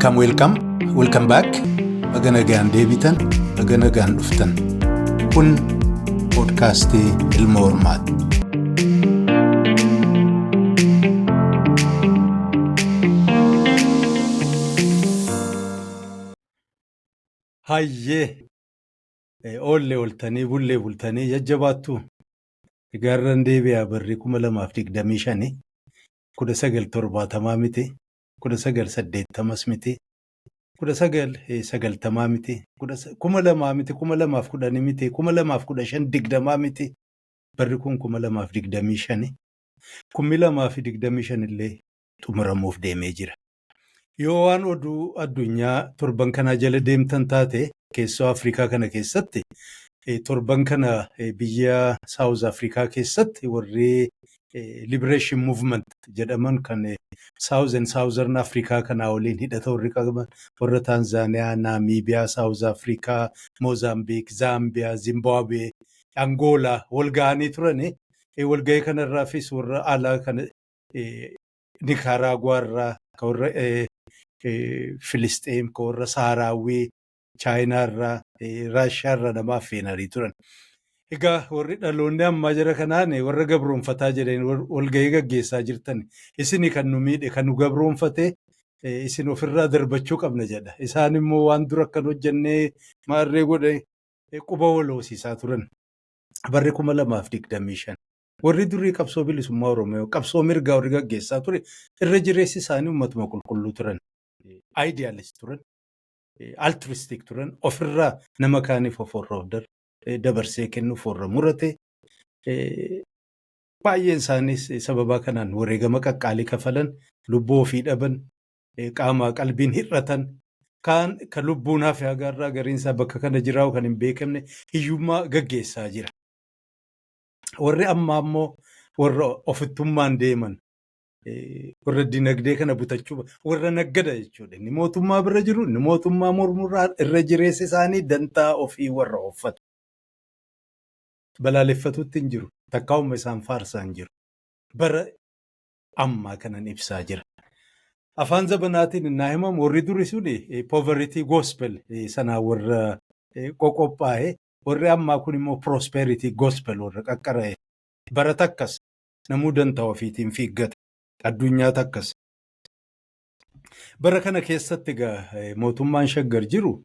Welcome, welcome, welcome back. Baga nagaan deebitan, baga nagaan dhuftan. Kun poodkaastii Ilma Hormaati. Hayyee oollee ooltanii bullee bultanii jajjabaattu. Egaa irran deebi'aa barri 2025 1970 miti, 1980s miti, 1990 miti, 2000 miti, 2010 miti, 2015 20 miti. Barri kun 2025. 2025 illee xumuramuuf deemee jira. Yoo waan oduu addunyaa torban kanaa jala deemtan taate, keessoo Afrikaa kana keessatti torban kana biyya South Afrikaa keessatti warri Liberation Movement jedhaman kan South and Southern Afrikaa kanaa waliin hidhata warri qaban warra Taanzaaniyaa, Naamiibiyaa, South Afrikaa, Moozaambiik, Zaambiyaa, Zimbaabuwee, Angoolaa wal ga'anii turani. Walga'ii kanarraafis warra alaa kan Nikaraaguwaa irraa, kan warra Filisxeem, kan warra Saaraawwii, Chaayinaa irraa, Raashiyaa irraa nama affeenanii turan. Egaa warri dhaloonni ammaa jara kanaan warra gabroonfataa jedheen walga'ii gaggeessaa jirtan, isini kan nu miidhe, kan nu gabroonfate, isin ofirraa darbachuu qabna jedha. Isaan immoo waan dura akkan hojjennee maarree godhe quba wal hoosisaa turan. Barri 2025. Warri durii qabsoo bilisummaa Oromoo, qabsoo mirgaa warri gaggeessaa ture irra jireessi isaanii uummatuma qulqulluu turan. Idealist turan. Altruistic turan. Ofirraa nama kaaniif of warra dabarsee kennuuf warra murate. Baay'een isaaniis sababaa kanaan wareegama qaqqaalii kafalan, lubbuu ofii dhaban, qaamaa qalbiin hir'atan, kaan kan lubbuun hafe hagaarraa gariin isaa bakka kana jiraa'u kan hin beekamne hiyyummaa gaggeessaa jira. Warri ammaa immoo warra ofittummaan deeman, warra dinagdee kana butachuu warra naggada jechuudha. Inni mootummaa bira jiru, inni mootummaa mormurraa irra jireessa isaanii dantaa ofii warra uffatu. Balaaleffatutti hin jiru. Takkaa'uma isaan faarsaa hin jiru. Bara ammaa kanan ibsaa jira. Afaan zabanaatiin innaa himamu warri duri suni poverty gospel sanaa warra qoqophaa'e, warri ammaa kun immoo prosperity gospel warra qaqqara'e. Bara takkas namuu dantaa ofiitiin fiiggata. Addunyaa takkas. Bara kana keessatti egaa mootummaan Shaggar jiru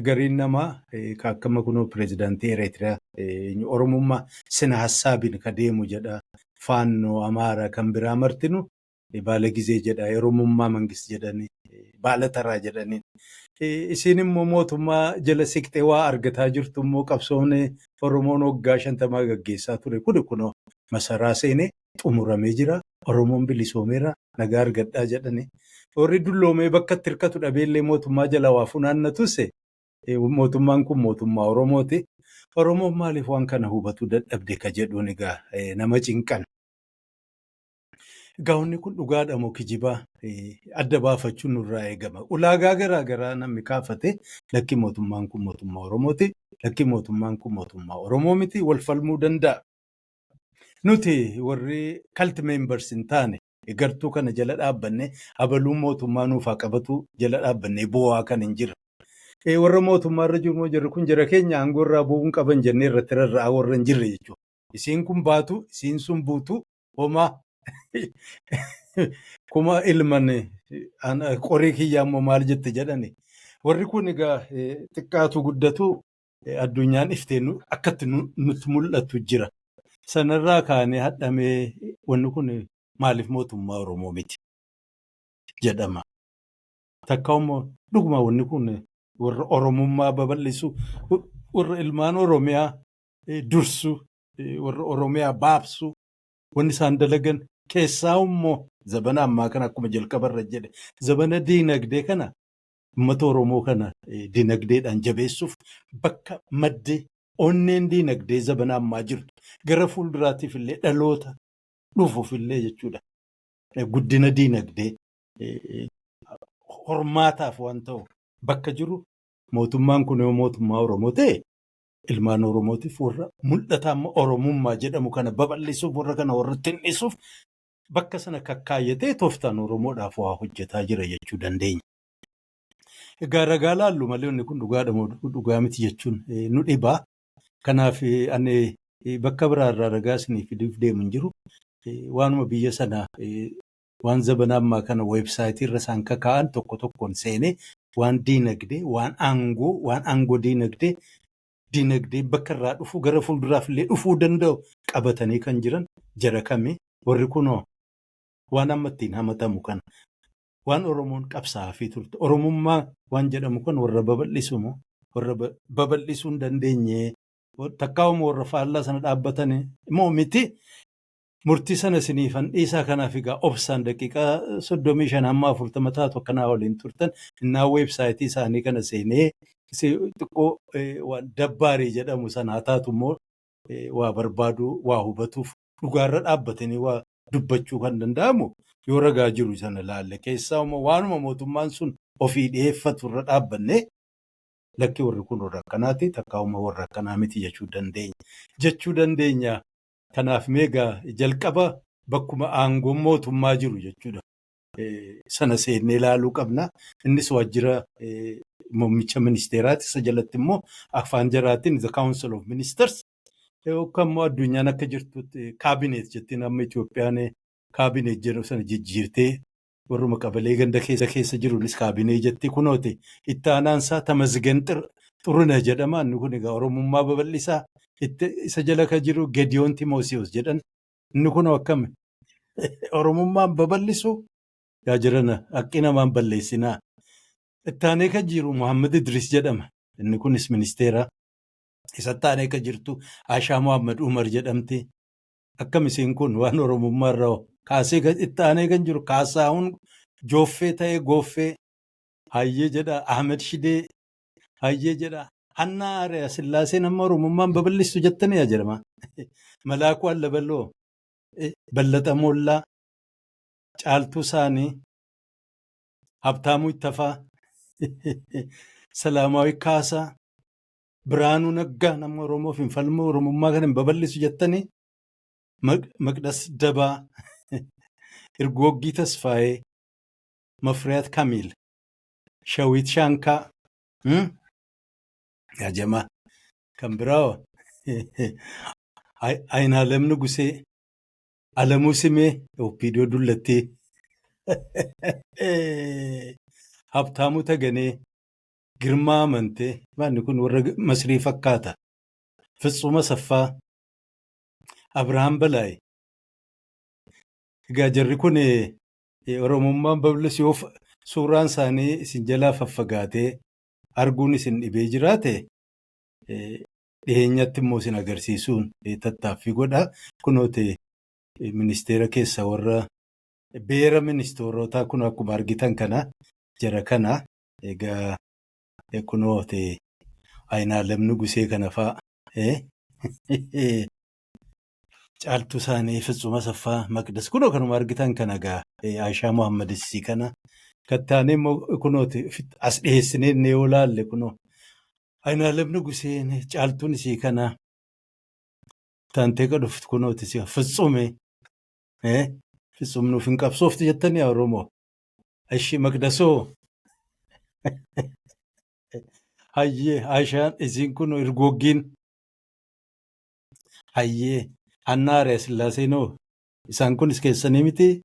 gariin namaa ka akkama kunoo pireezidaantii Eritiriyaa Oromummaa sina hassaabiin ka deemu jedha. Faannoo Amaaraa kan biraa martinu baala gizee jedha. Oromummaa mangist jedhanii baala taraa jedhanii. Isiin immoo mootummaa jala siqxee waa argataa jirtu immoo qabsoon Oromoon waggaa 50 gaggeessaa ture kuni kunoo masaraa seenee xumuramee jira. Oromoon bilisoomeera, nagaa argadhaa jedhani. Warri dulloomee bakka itti hirkatu dhabeellee mootummaa jala waa funaannatus mootummaan kun mootummaa Oromooti. Oromoon maaliif waan kana hubatu dadhabde ka jedhuun egaa nama cinqan. Egaa wanni kun dhugaadha moo kijibaa adda baafachuun nurraa eegama. Ulaagaa garaa garaa namni kaafate, lakki mootummaan kun mootummaa Oromooti, lakki mootummaan kun mootummaa Oromoo miti, wal falmuu danda'a. Nuti warri cult members hin taane gartuu kana jala dhaabbanne abaluun mootummaa nuuf haa qabatu jala dhaabbannee bu'aa kan hin jirre. Warra mootummaa irra jiru immoo jarri kun jara keenya aangoo irraa bu'uu hin qaban jennee irratti rarra'aa warra hin jirre jechuudha. Isiin kun baatu, isiin sun buutu, homaa kuma ilman qorii kiyyaa immoo maal jette jedhani. Warri kun egaa xiqqaatu guddatu addunyaan iftee akkatti nutti mul'atu jira. Sanarraa kaanee hadhamee wanni kun maaliif mootummaa Oromoo miti jedhama. Takka immoo dhuguma wanni kun warra Oromummaa babal'isu, warra ilmaan Oromiyaa dursu, warra Oromiyaa baabsu, wanni isaan dalagan keessaa immoo zabana ammaa kana akkuma jalqabarra jedhe zabana diinagdee kana uummata Oromoo kana diinagdeedhaan jabeessuuf bakka maddi onneen diinagdee zabana ammaa jirtu gara fuulduraatiif illee dhaloota dhufuuf illee jechuudha. Guddina diinagdee hormaataaf waan ta'u bakka jiru mootummaan kun yoo mootummaa Oromoo ta'e ilmaan Oromootiif warra mul'ata amma Oromummaa jedhamu kana babal'isuuf, warra kana warra tin'isuuf bakka sana kakkaayyatee tooftaan Oromoodhaaf waa hojjetaa jira jechuu dandeenya. Egaa ragaa laallu malee inni kun dhugaadha moo dhugaa miti jechuun nu dhibaa. Kanaaf ani bakka biraarraa ragaa isinii fiduuf deemu hin jiru. Waanuma biyya sanaa waan zabana ammaa kana weebsaayitii irra isaan kakaa'an tokko tokkoon seenee waan diinagdee, waan aangoo, waan aangoo diinagdee, diinagdee bakka irraa dhufu gara fuulduraaf illee dhufuu danda'u qabatanii kan jiran jara kami warri kunoo waan amma ittiin hamatamu kana waan Oromoon qabsaa'aafii turte Oromummaa waan jedhamu kan warra babal'isu moo warra babal'isuu hin dandeenye takkaa'uma warra faallaa sana dhaabbatanii moo miti. Murtii sana isiniifan dhiisaa. Kanaaf egaa obsaan daqiiqaa 35 hamma 40 taatu akkanaa waliin turtan innaa weebsaayitii isaanii kana seenee xiqqoo waan dabbaarii jedhamu sana haa taatu immoo waa barbaaduu waa hubatuuf dhugaarra dhaabbatanii waa dubbachuu kan danda'amu yoo ragaa jiru sana laalle keessaa immoo waanuma mootummaan sun ofii dhiyeeffatu irra dhaabbannee lakki warri kun warra akkanaati takkaa'uma warra akkanaa miti jechuu dandeenya. Jechuu dandeenya. Kanaaf meegaa jalqaba bakkuma aangoon mootummaa jiru jechuudha. Sana seennee ilaaluu qabna. Innis waajjira muummicha ministeeraati. Isa jalatti immoo afaan jaraatiin The Council of Ministers yookaan immoo addunyaan akka jirtutti kaabineet jettiin amma Itoophiyaan kaabineet jedhu sana jijjiirtee warruma qabalee ganda keessa jiruunis kaabinee jetti kunooti. Itti aanaan isaa Tamasgen Xuruneh jedhama. Inni kun egaa Oromummaa babal'isaa. Isa jala kan jiru Gediyoon Timoosiyoos jedhan. Inni kunoo akkami? Oromummaan babal'isu yaa jirana haqqi namaan balleessinaa. Itti aanee kan jiru Muhammad Idris jedhama. Inni kunis ministeera. Isatti aanee kan jirtu Ashaa Muhammad Umar jedhamti. Akkam isiin kun waan Oromummaa irraa kaasee itti aanee kan jiru Kaasaahun Jooffee ta'ee Gooffee hayyee jedha Ahmed Shidee hayyee jedha Hannaa Aariyaa Sillaaseen amma Oromummaan babal'istu jettanii yaa jedhama. Malaakuu Allabaloo, Ballaxa Moollaa, Caaltuu Saanii, Habtaamuu Ittafaa, Salaamaawii Kaasaa, Biraanuu Naggaa nama Oromoof hin falmu Oromummaa kana hin babal'isu jettanii Maqdas Dabaa, Irgooggii Tasfaayee, Mafriyaat Kamiil, Shawiit Shaankaa, yaa jamaa kan biraa Ayinaalem Nugusee, Alamuu Simee, Oppiidoo Dullattii, Habtaamuu Taganee, Girmaa Amantee, maanni kun warra Masrii fakkaata. Fitsum Asaffaa, Abrahaam Balaay. Egaa jarri kun Oromummaan babal'isu yoo suuraan isaanii isin jalaa faffagaatee arguun isin dhibee jiraate dhiheenyatti immoo isin agarsiisuun tattaaffii godha. Kunooti ministeera keessa warra beera ministeerotaa kun akkuma argitan kana jara kana egaa kunooti Ayinaalem Nugusee kana fa'a. Caaltuu isaanii Fitsum Asaffaa Maqdas kunoo kanuma argitan kana egaa Aishaa Muhammad Isii kana kattaanee immoo kunooti as dhiyeessinee inni yoo laalle kunoo Ayinaalem Nuguseen Caaltuun isii kana taantee ka dhuftu kunooti si Fitsume Fitsum nuuf hin qabsooftu jettanii Oromoo. Ishi Maqdasoo hayyee Aishaan isiin kun Irgooggiin Hayyee. Hannaa Ari'a Sillaaseenoo isaan kunis keessanii miti?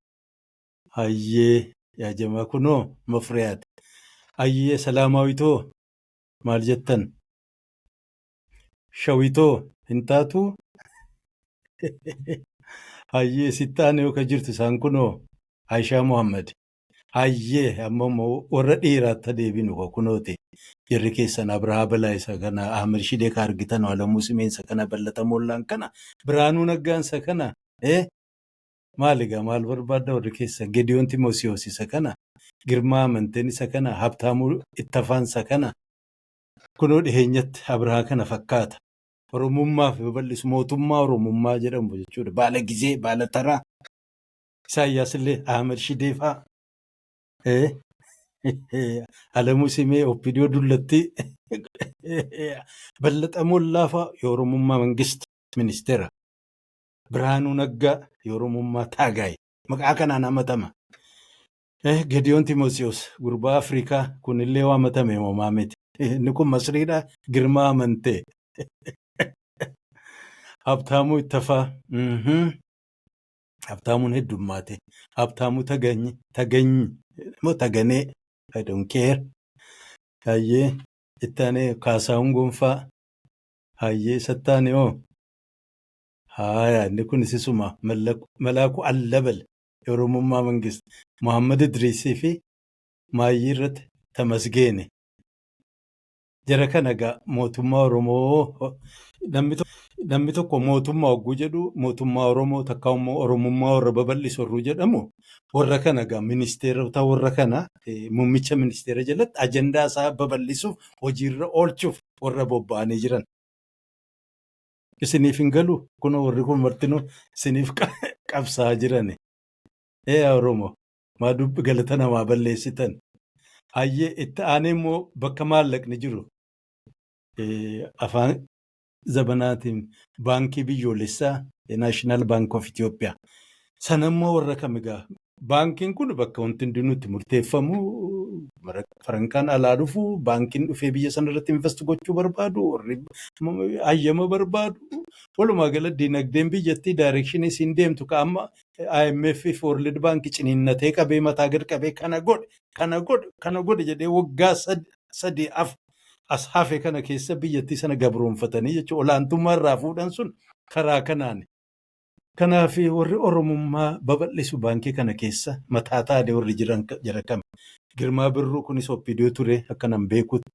Hayyee. Yaa jamaa kunoo Mafriyaati. Hayyee Salaamaawitoo maal jettan? Shawitoo hin taatuu? Hayyee sitti aanee yoo ka jirtu isaan kunoo Aishaa Muhammad. Hayyee amma immoo warra dhiiraatti deebinu koo kunooti. Jarri keessan Abrahaa Balaa isa kana, Ahmed Shidee ka argitan, Alamuu Simeen isa kana, Ballata Mollaan kana, Biraanuu Naggaan isa kana. Maal egaa maal barbaadda warri keessan? Gediyoon Timoosiyoos isa kana, Girmaa Amanteen isa kana, Habtaamuu Ittafaan isa kana. Kunoo dhiheenyatti Abrahaa kana fakkaata. Oromummaaf babal'isu mootummaa Oromummaa jedhamu jechuudha. Baala gizee, baala taraa. Isaayyaas illee Ahmed Shidee fa'a. Alamuu Simee Oppidiyoo Dullattii Ballaxa Mollaa fa'a Yooromummaa Mangist Ministeera. Biraanuu Naggaa Yooromummaa Taagaay maqaa kanaan hamatama. Gediyoon Timootiyos gurbaa Afrikaa kunillee waamatame homaa miti. Inni kun Masriidha. Girmaa Amantee. Habtaamuu Ittafaa. Habtaamuun heddummaate. Habtaamuu Taganyi. Taganyi. Moo Taganee. I don't care. Hayyee itti aanee Kaasaahun Gonfaa. Hayyee isatti aanee hoo? Haaya, inni kun isisuma Malaaku Allabal Oromummaa Mangist Muhammad Idriisii fi Maayyii irratti Tamasgeene. Jara kana egaa mootummaa Oromoo, namni tokko mootummaa hogguu jedhu, mootummaa Oromoo takka immoo Oromummaa warra babal'isu warruu jedhamu, warra kana egaa ministeerota warra kana muummicha ministeera jalatti ajandaa isaa babal'isuuf hojiirra oolchuuf warra bobba'anii jiran. Isiniif hin galu? Kunoo warri kun martinuu isiniif qabsaa jiran. Ee Oromoo, maa dubbi galata namaa balleessitan? Hayyee, itti aanee immoo bakka maallaqni jiru, afaan zabanaatiin baankii biyyoolessaa, National Bank of Ethiopia. Sana immoo warra kam egaa? Baankiin kun bakka wanti hundinuu itti murteeffamu, farankaan alaa dhufu, baankiin dhufee biyya sana irratti invest gochuu barbaadu, warri hayyama barbaadu. Walumaa gala dinagdeen biyyattii direction isiin deemtu ka amma IMF fi World Bank ciniinnatee qabee, mataa gad qabee, kana godhe, kana godhe, kana godhe jedhee waggaa 3 as hafe kana keessa biyyattii sana gabroonfatanii jechuudha. Olaantummaa irraa fuudhan sun karaa kanaan. Kanaaf warri Oromummaa babal'isu baankii kana keessa mataa taa'anii warri jiran jara kam? Girmaa Birruu kunis OPDO ture akka nan beekutti.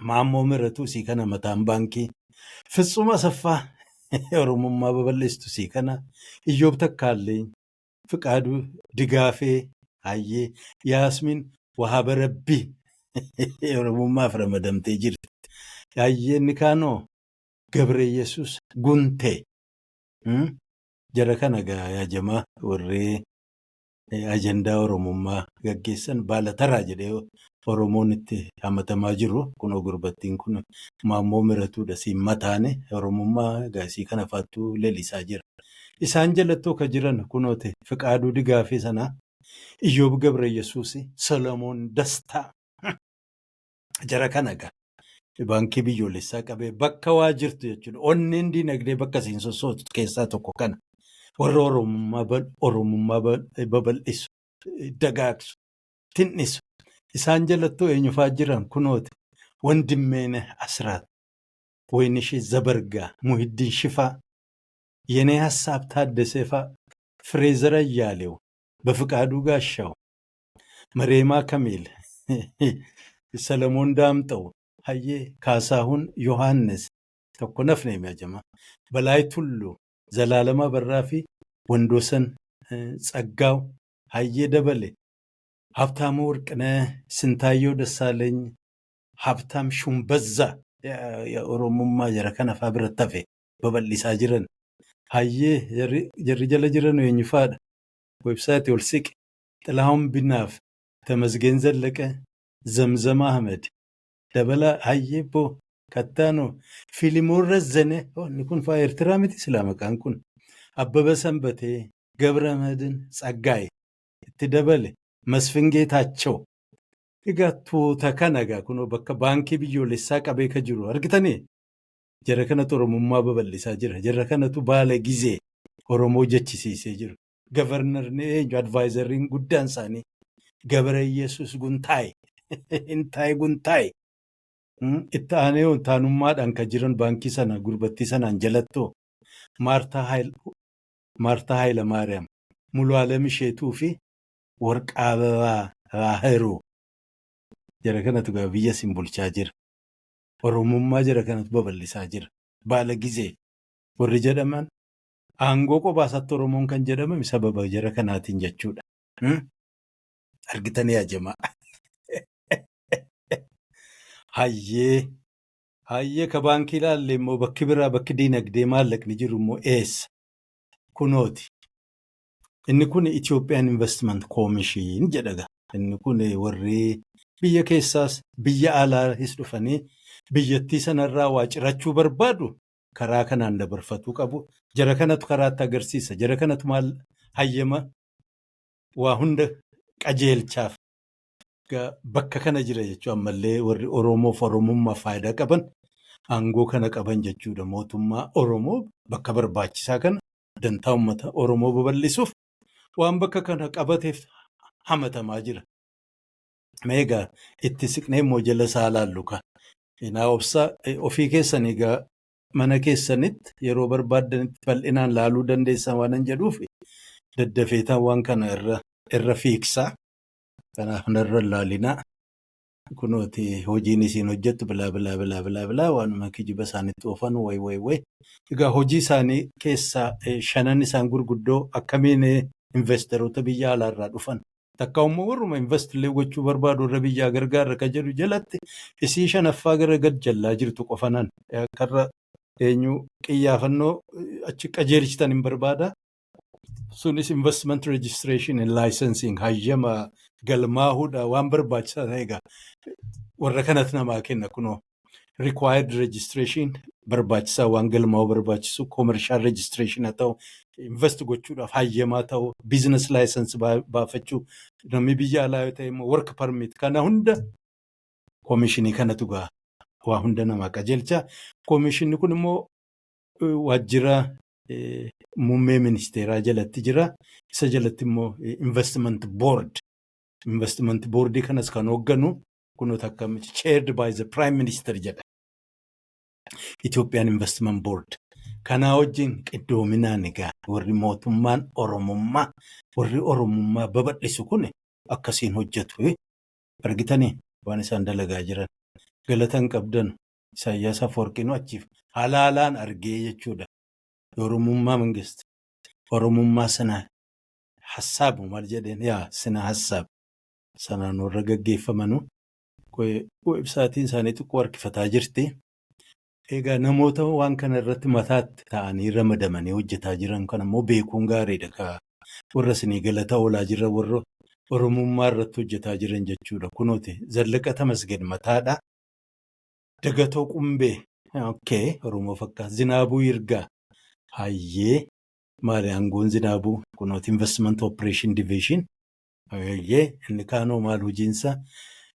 Maammoo Miratuu sii kana mataan baankii. Fitsum Asaffaa Oromummaa babal'istu sii kana. Iyyoob Takkaallee, Fiqaaduu Digaafee, Hayyee, Yaasmin Wahaaba Rabbii Oromummaaf ramadamtee jirti. Hayyee, inni kaanoo Gabre Yesuus Guntee. Jara kana gaa yaajamaa warri ajandaa Oromummaa gaggeessan baala taraa jedhee Oromoon itti hamatamaa jiru. Kunoo gurbattiin kun Maammoo Miratuudha, siin mataane Oromummaa gaasii kana faattuu lelisaa jira. Isaan jalattoo ka jiran kunoote Fiqaaduu Digaafee sanaa, Iyyoob Gabre Yesuus, Solomoon Dastaa. Jara kana gaa baankii biyyoolessaa qabee bakka waa jirtu jechuudha. Onneen diinagdee bakka isiin sossootu keessaa tokko kana. Warra Oromummaa babal'isu, dagaagsu, tin'isu. Isaan jalattoo eenyufaa jiran? Kunooti. Wandimmeene Asraat, Waynishee Zabargaa, Muhiddin Shifaa, Yenee Hassaab Taaddesee fa'aa, Fireezer Ayyaalew, Bafiqaaduu Gaashaw, Mareemaa Kamiil, Salamoon Daamxaw, Hayyee, Kaasaahun Yohaannis, tokko nafne jama, Balaay Tulluu, Zalaalama Barraa fi Wandoosan Tsaggaaw, Hayyee Dabale, Habtaamuu Warqinee, Sintaayyoo Dassaaleeny, Habtaam Shumbazzaa Oromummaa jara kana fa'aa biratti hafe babal'isaa jiran. Hayyee, jarri jala jiran eenyufaadha? Website ol siqe. Xilahuun Binaaf, Tamasgeen Zallaqee, Zamzam Ahmed, Dabala, Hayyee Boo, Kattaanoo, Filimoon Razzane, inni kun fa'aa Eertiraa miti silaa maqaan kun. Abbaba Sanbatee, Gabra Madin Tsaggaa'e, itti dabale, Masfin Geetaachaw. Egaa tuuta kana egaa kunoo bakka baankii biyyoolessaa qabee ka jiru argitanii? Jara kanatu Oromummaa babal'isaa jira. Jara kanatu baala gizee Oromoo jechisiisee jiru. Governor ni eenyu? Advisor iin guddaan isaanii Gabra Yesuus Guntaay. Hintaay Guntaay. Itti aanee taanummaadhaan kan jiran baankii sana gurbattii sanaan jalattoo Maartaa Hayilamaariyaam, Mulu'aalem Isheetuu fi Warqaa Baahiruu. Jara kanatu gaa biyya isin bulchaa jira. Oromummaa jara kanatu babal'isaa jira. Baala gizee warri jedhaman aangoo qophaa Oromoon kan jedhamame sababa jara kanaatiin jechuudha. Argitanii ajamaa. Hayyee, hayyee, ka baankii ilaalle immoo bakki biraa, bakki diinagdee maallaqni jiru immoo eessa? Kunooti. Inni kun Ethiopian Investment Commission jedha. Inni kun warri biyya keessaas biyya alaas dhufanii biyyattii sanarraa waa cirachuu barbaadu karaa kanaan dabarfatuu qabu. Jara kanatu karaatti agarsiisa. Jara kanatu maal hayyama waa hunda. Qajeelchaaf. Bakka kana jira jechuudha. Ammallee warri Oromoof Oromummaaf faayidaa qaban aangoo kana qaban jechuudha. Mootummaa Oromoo bakka barbaachisaa kana dantaa uummata Oromoo babal'isuuf waan bakka kana qabateef hamatamaa jira. Mee egaa itti siqnee immoo jala isaa laallu ka. Naa obsa, ofii keessan egaa mana keessanitti yeroo barbaaddanitti bal'inaan laaluu dandeessan waan hin jedhuuf daddafeetaan waan kana irra fiigsaa. Kanaaf narra hin laalinaa. Kunooti hojiin isiin hojjettu bilaa bilaa bilaa bilaa bilaa, waanuma kijiba isaanitti oofan way way way. Egaa hojii isaanii keessaa shanan isaan gurguddoo akkamiin investoroota biyya alaarraa dhufan, takka immoo warruma invest illee gochuu barbaadu warra biyyaa gargaarra ka jedhu jalatti isii shanaffaa gara gad jallaa jirtu qofanan karra eenyu qiyyaafannoo achi qajeelchitan hin barbaada. Sunis investment registration and licensing, hayyama galmaahuudha, waan barbaachisaa ta'e egaa warra kanatti namaa kenna. Kunoo required registration barbaachisaa, waan galmaa'uu barbaachisu, commercial registration haa ta'u, invest gochuudhaaf hayyamaa ta'u, business license baafachuu, namni biyya alaa yoo ta'e immoo work permit, kana hunda koomishinii kanatu gaa waa hunda namaa qajeelcha. Koomishinni kun immoo waajjira muummee ministeeraa jalatti jira. Isa jalatti immoo investment board. Investment boardii kanas kan hoogganu kunuun akka chaired by the prime minister jedha. Ethiopian Investment Board. Kanaa wajjin qindoominaan egaa warri mootummaan Oromummaa, warri Oromummaa babal'isu kun akkasiin hojjetu. Argitanii waan isaan dalagaa jiran. Galata hin qabdan. Isaayyaas Afawarqiin achiif halaalaan argee jechuudha. Oromummaa mangist. Oromummaa sana hassaabu maal jedheen yaa sina hassaab sanaan warra gaggeeffamanu websiteiin isaanii xiqqoo harkifataa jirti. Egaa namoota waan kana irratti mataatti ta'anii ramadamanii hojjetaa jiran kan ammoo beekuun gaariidha. Ka warra isinii galata oolaa jiran, warra Oromummaa irratti hojjetaa jiran jechuudha. Kunooti Zallaqa Tamasgen mataadha. Dagatoo Qumbee, okay, Oromoo fakkaata. Zinaabuu Yirgaa, hayyee, maali aangoon Zinaabuu? Kunooti Investment Operation Division, hayyee, inni kaanoo maal hojiinsa?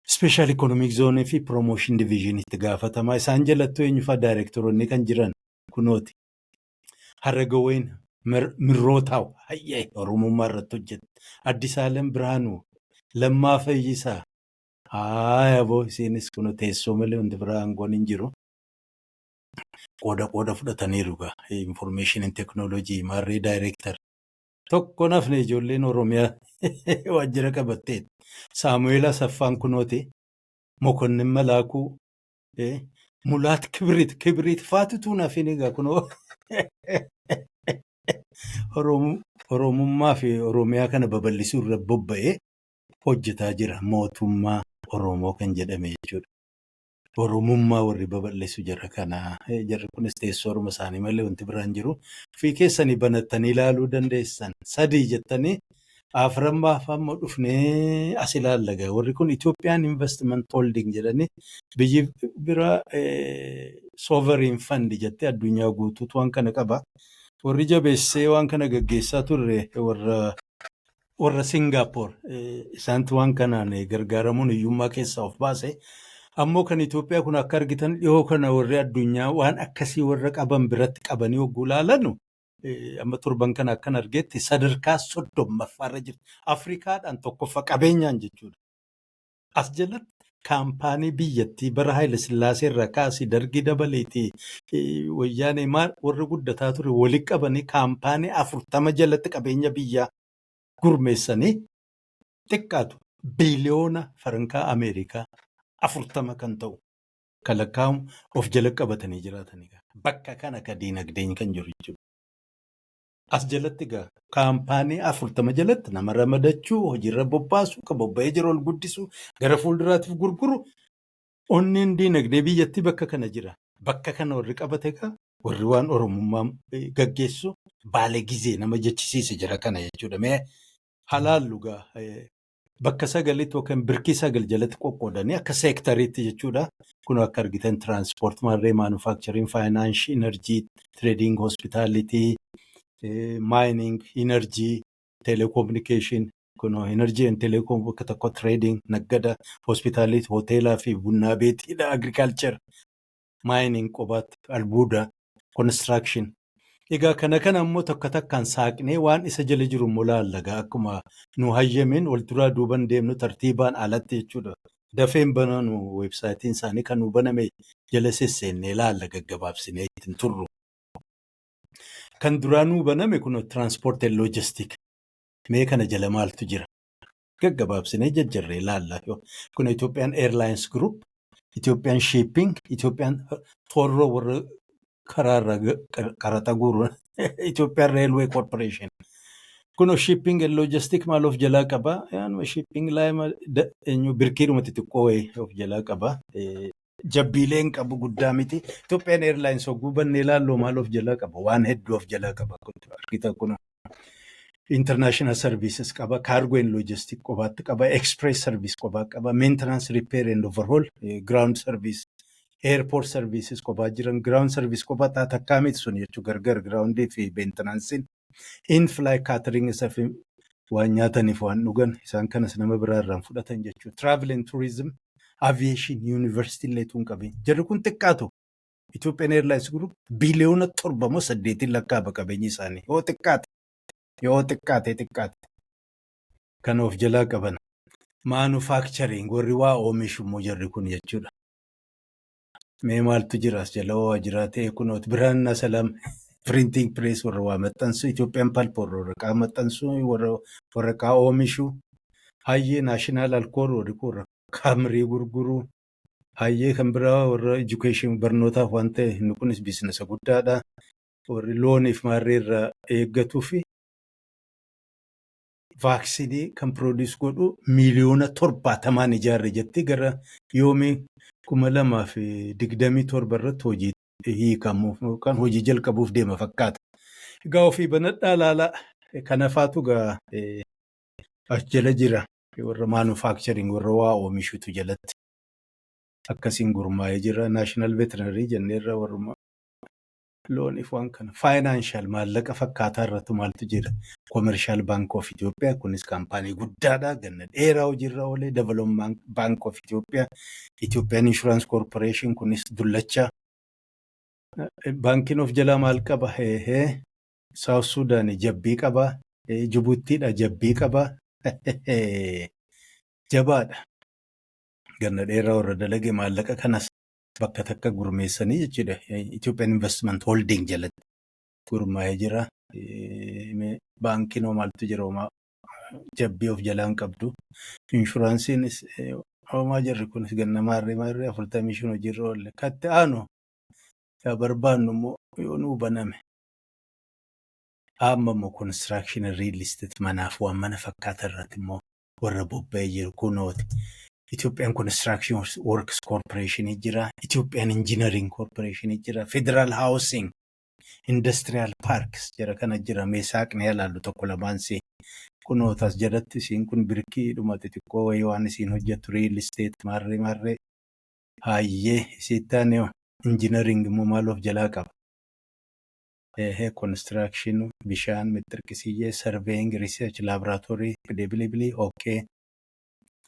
Special Economic Zone fi Promotion Division itti gaafatamaa. Isaan jalattuu eenyufaa daayirektoroonni kan jiran kunooti. Harragaween Mirrootaw, hayyee, Oromummaa irratti hojjette. Addisaalem Birhaanuu, Lammaa Fayyisaa. Haaya boo, isiinis kun teessoo malee wanti biraa aangoon hin jiru. Qooda qooda fudhataniiru gaa. Information and Technology maarree daayirektar. Tokko nafne, ijoolleen Oromiyaa waajjira qabatteet. Saamu'eel Asaffaan kunooti. Mokonnin Malaakuu. Mulaat Kibriit. Kibriit faatutu nafin egaa kunoo. Oromummaa fi Oromiyaa kana babal'isuu irra bobba'ee hojjetaa jira. Mootummaa Oromoo kan jedhame jechuudha. Oromummaa warri babal'isu jara kana. Jarri kunis teessoo orma isaanii malee wanti biraan jiru. Ofii keessanii banattanii ilaaluu dandeessan. Sadii jettanii aframmaaf amma dhufnee as ilaalla. Warri kun Ethiopian Investment Holding jedhanii biyyi biraa Sovereign Fund jettee addunyaa guutuutu waan kana qaba. Warri jabeessee waan kana gaggeessaa turre warra Singaappoor, isaantu waan kanaan gargaaramuun hiyyummaa keessaa of baase. Ammoo kan Itoophiyaa kun akka argitan dhiyoo kana warri addunyaa waan akkasii warra qaban biratti qabanii hogguu ilaalanu, amma torban kana akkan argetti sadarkaa 30ffaarra jirti. Afrikaadhaan tokkoffaa qabeenyaan jechuudha. As jalatti kaampaanii biyyattii bara Haayile Sillaasee irraa kaasii Dargii dabaleetii Wayyaanee maal warri guddataa ture walitti qabanii kaampaanii 40 jalatti qabeenya biyyaa gurmeessanii xiqqaatu biiliyoona farankaa Ameerikaa 40 kan ta'u kan lakkaa'amu of jala qabatanii jiraatanii. Bakka kana ka diinagdeen kan jiru jechuudha. As jalatti egaa kaampaanii 40 jalatti nama ramadachuu, hojiirra bobbaasuu, kan bobba'ee jiru ol guddisuu, gara fuulduraatiif gurguru, onneen diinagdee biyyattii bakka kana jira. Bakka kana warri qabate egaa warri waan Oromummaa gaggeessu baalee gizee nama jechisiise jira kana jechuudha. Mee halaallu gaa bakka sagalitti yookaan birkii sagal jalatti qoqqoodanii akka seektariitti jechuudha. Kun akka argitan transport, maarree, manufacturing, finance, energy, trading, hospitality, mining, energy, telecommunication. Kun energy and telecom bakka tokko, trading, naggada, hospitality, hoteelaa fi bunnaa beetiidha, agriculture, mining qobaatti, albuuda, construction. Egaa kana immoo tokko takkaan saaqnee waan isa jala jiru immoo laallagaa akkuma nu hayyameen wal duraa duuban deemnu tartiibaan alatti jechuudha. Dafeen bananu websiteiin isaanii kan nu baname jala sesseennee laalla, gaggabaabsinee ittiin turru. Kan duraanuu baname kun transport and logistic. Mee kana jala maaltu jira? Gaggabaabsinee jajjarree laalla. Kun Ethiopian Airlines Group, Ethiopian Shipping, Ethiopian Toorroo warra karaarra qaraxa guuru, Ethiopian Railway Corporation. Kun shipping and logistic maal of jalaa qaba? Shipping line birkiidhuma xixiqqoo wayii of jalaa qaba. Jabbiileen qabu, guddaa miti. Ethiopian Airlines hogguu bannee ilaalloo maal of jalaa qaba? Waan hedduu of jalaa qaba. Argita kun International Services qaba, Cargo and Logistic qobaatti qaba, Express Service qobaa qaba, Maintenance, Repair and Overhaul, Ground Service, Airport Services qobaa jiran, Ground Service qobaa takkaa miti sun jechuun gargar groundii fi maintenanceiin. In-flight catering isa fi waan nyaataniif waan dhugan isaan kanas nama biraa irraan fudhatan jechuudha. Travel and Tourism, Aviation, University illee tun qabeen. Jarri kun xiqqaatu. Ethiopian Airlines Group biliyoona 7 moo 8iin lakkaa'ama qabeenyi isaanii. Yoo xiqqaate. Yoo xiqqaate xiqqaate. Kan of jalaa qaban. Manufacturing, warri waa oomishu immoo jarri kun jechuudha. Mee maaltu jira as jala? Waa jira ta'e kunooti Biraanna Salaam Printing Press, warra waa maxxansu, Ethiopian Pulp, warra waraqaa maxxansu, warra waraqaa oomishu, hayyee National Alcohol, warri kun warra khamrii gurguru, hayyee kan biraa warra education, barnootaaf waan ta'e, inni kunis businessa guddaadha. Warri looniif maarree irraa eeggatuu fi vaccineii kan produce godhu miiliyoona 70n ijaarre jetti, gara yoomii 2027 irratti hojii hiikamuuf yookaan hojii jalqabuuf deema fakkaata. Egaa ofii banadhaa ilaalaa. Kanafaatu egaa as jala jira. Warra manufacturing, warra waa oomishutu jalatti akkasiin gurmaa'ee jira. National Veterinary jenneerra, warruma looniif waan kana. Financial, maallaqa fakkaataa irratti maaltu jira? Commercial Bank of Ethiopia, kunis kaampaanii guddaadha. Ganna dheeraa hojiirra oolee. Development Bank of Ethiopia, Ethiopian Insurance Corporation, kunis dullacha. Baankiin of jalaa maal qaba? Heehee. South Sudan jabbii qaba. Jibuttiidha jabbii qaba. Jabaadha. Ganna dheeraa warra dalage maallaqa kanas bakka takka gurmeessanii jechuudha. Ethiopian Investment Holding jalatti gurmaa'ee jira. Baankiin hoo maaltu jira? Homaa jabbii of jalaa hin qabdu. Insuranceiinis homaa, jarri kunis ganna maarree maarree 45 hojiirra oolle. Katti aanu yaa barbaannu immoo yoo nuu baname. Amma immoo construction, real estate, manaaf waan mana fakkaatan irratti immoo warra bobba'ee jiru kunooti. Ethiopian Construction Works Corporation jira. Ethiopian Engineering Corporation jira. Federal Housing, Industrial Parks jira kana jira. Mee saaqnee ilaallu tokko lamaan si. Kunootas jalatti isiin kun birkiidhuma xixiqqoo wayii waan isiin hojjettu, real estate maarree maarree. Hayyee, isitti aanee engineering immoo maal of jalaa qaba? Eehee, construction, bishaan, mixxirqisiyyee, surveying, research laboratory, bilibili, okay.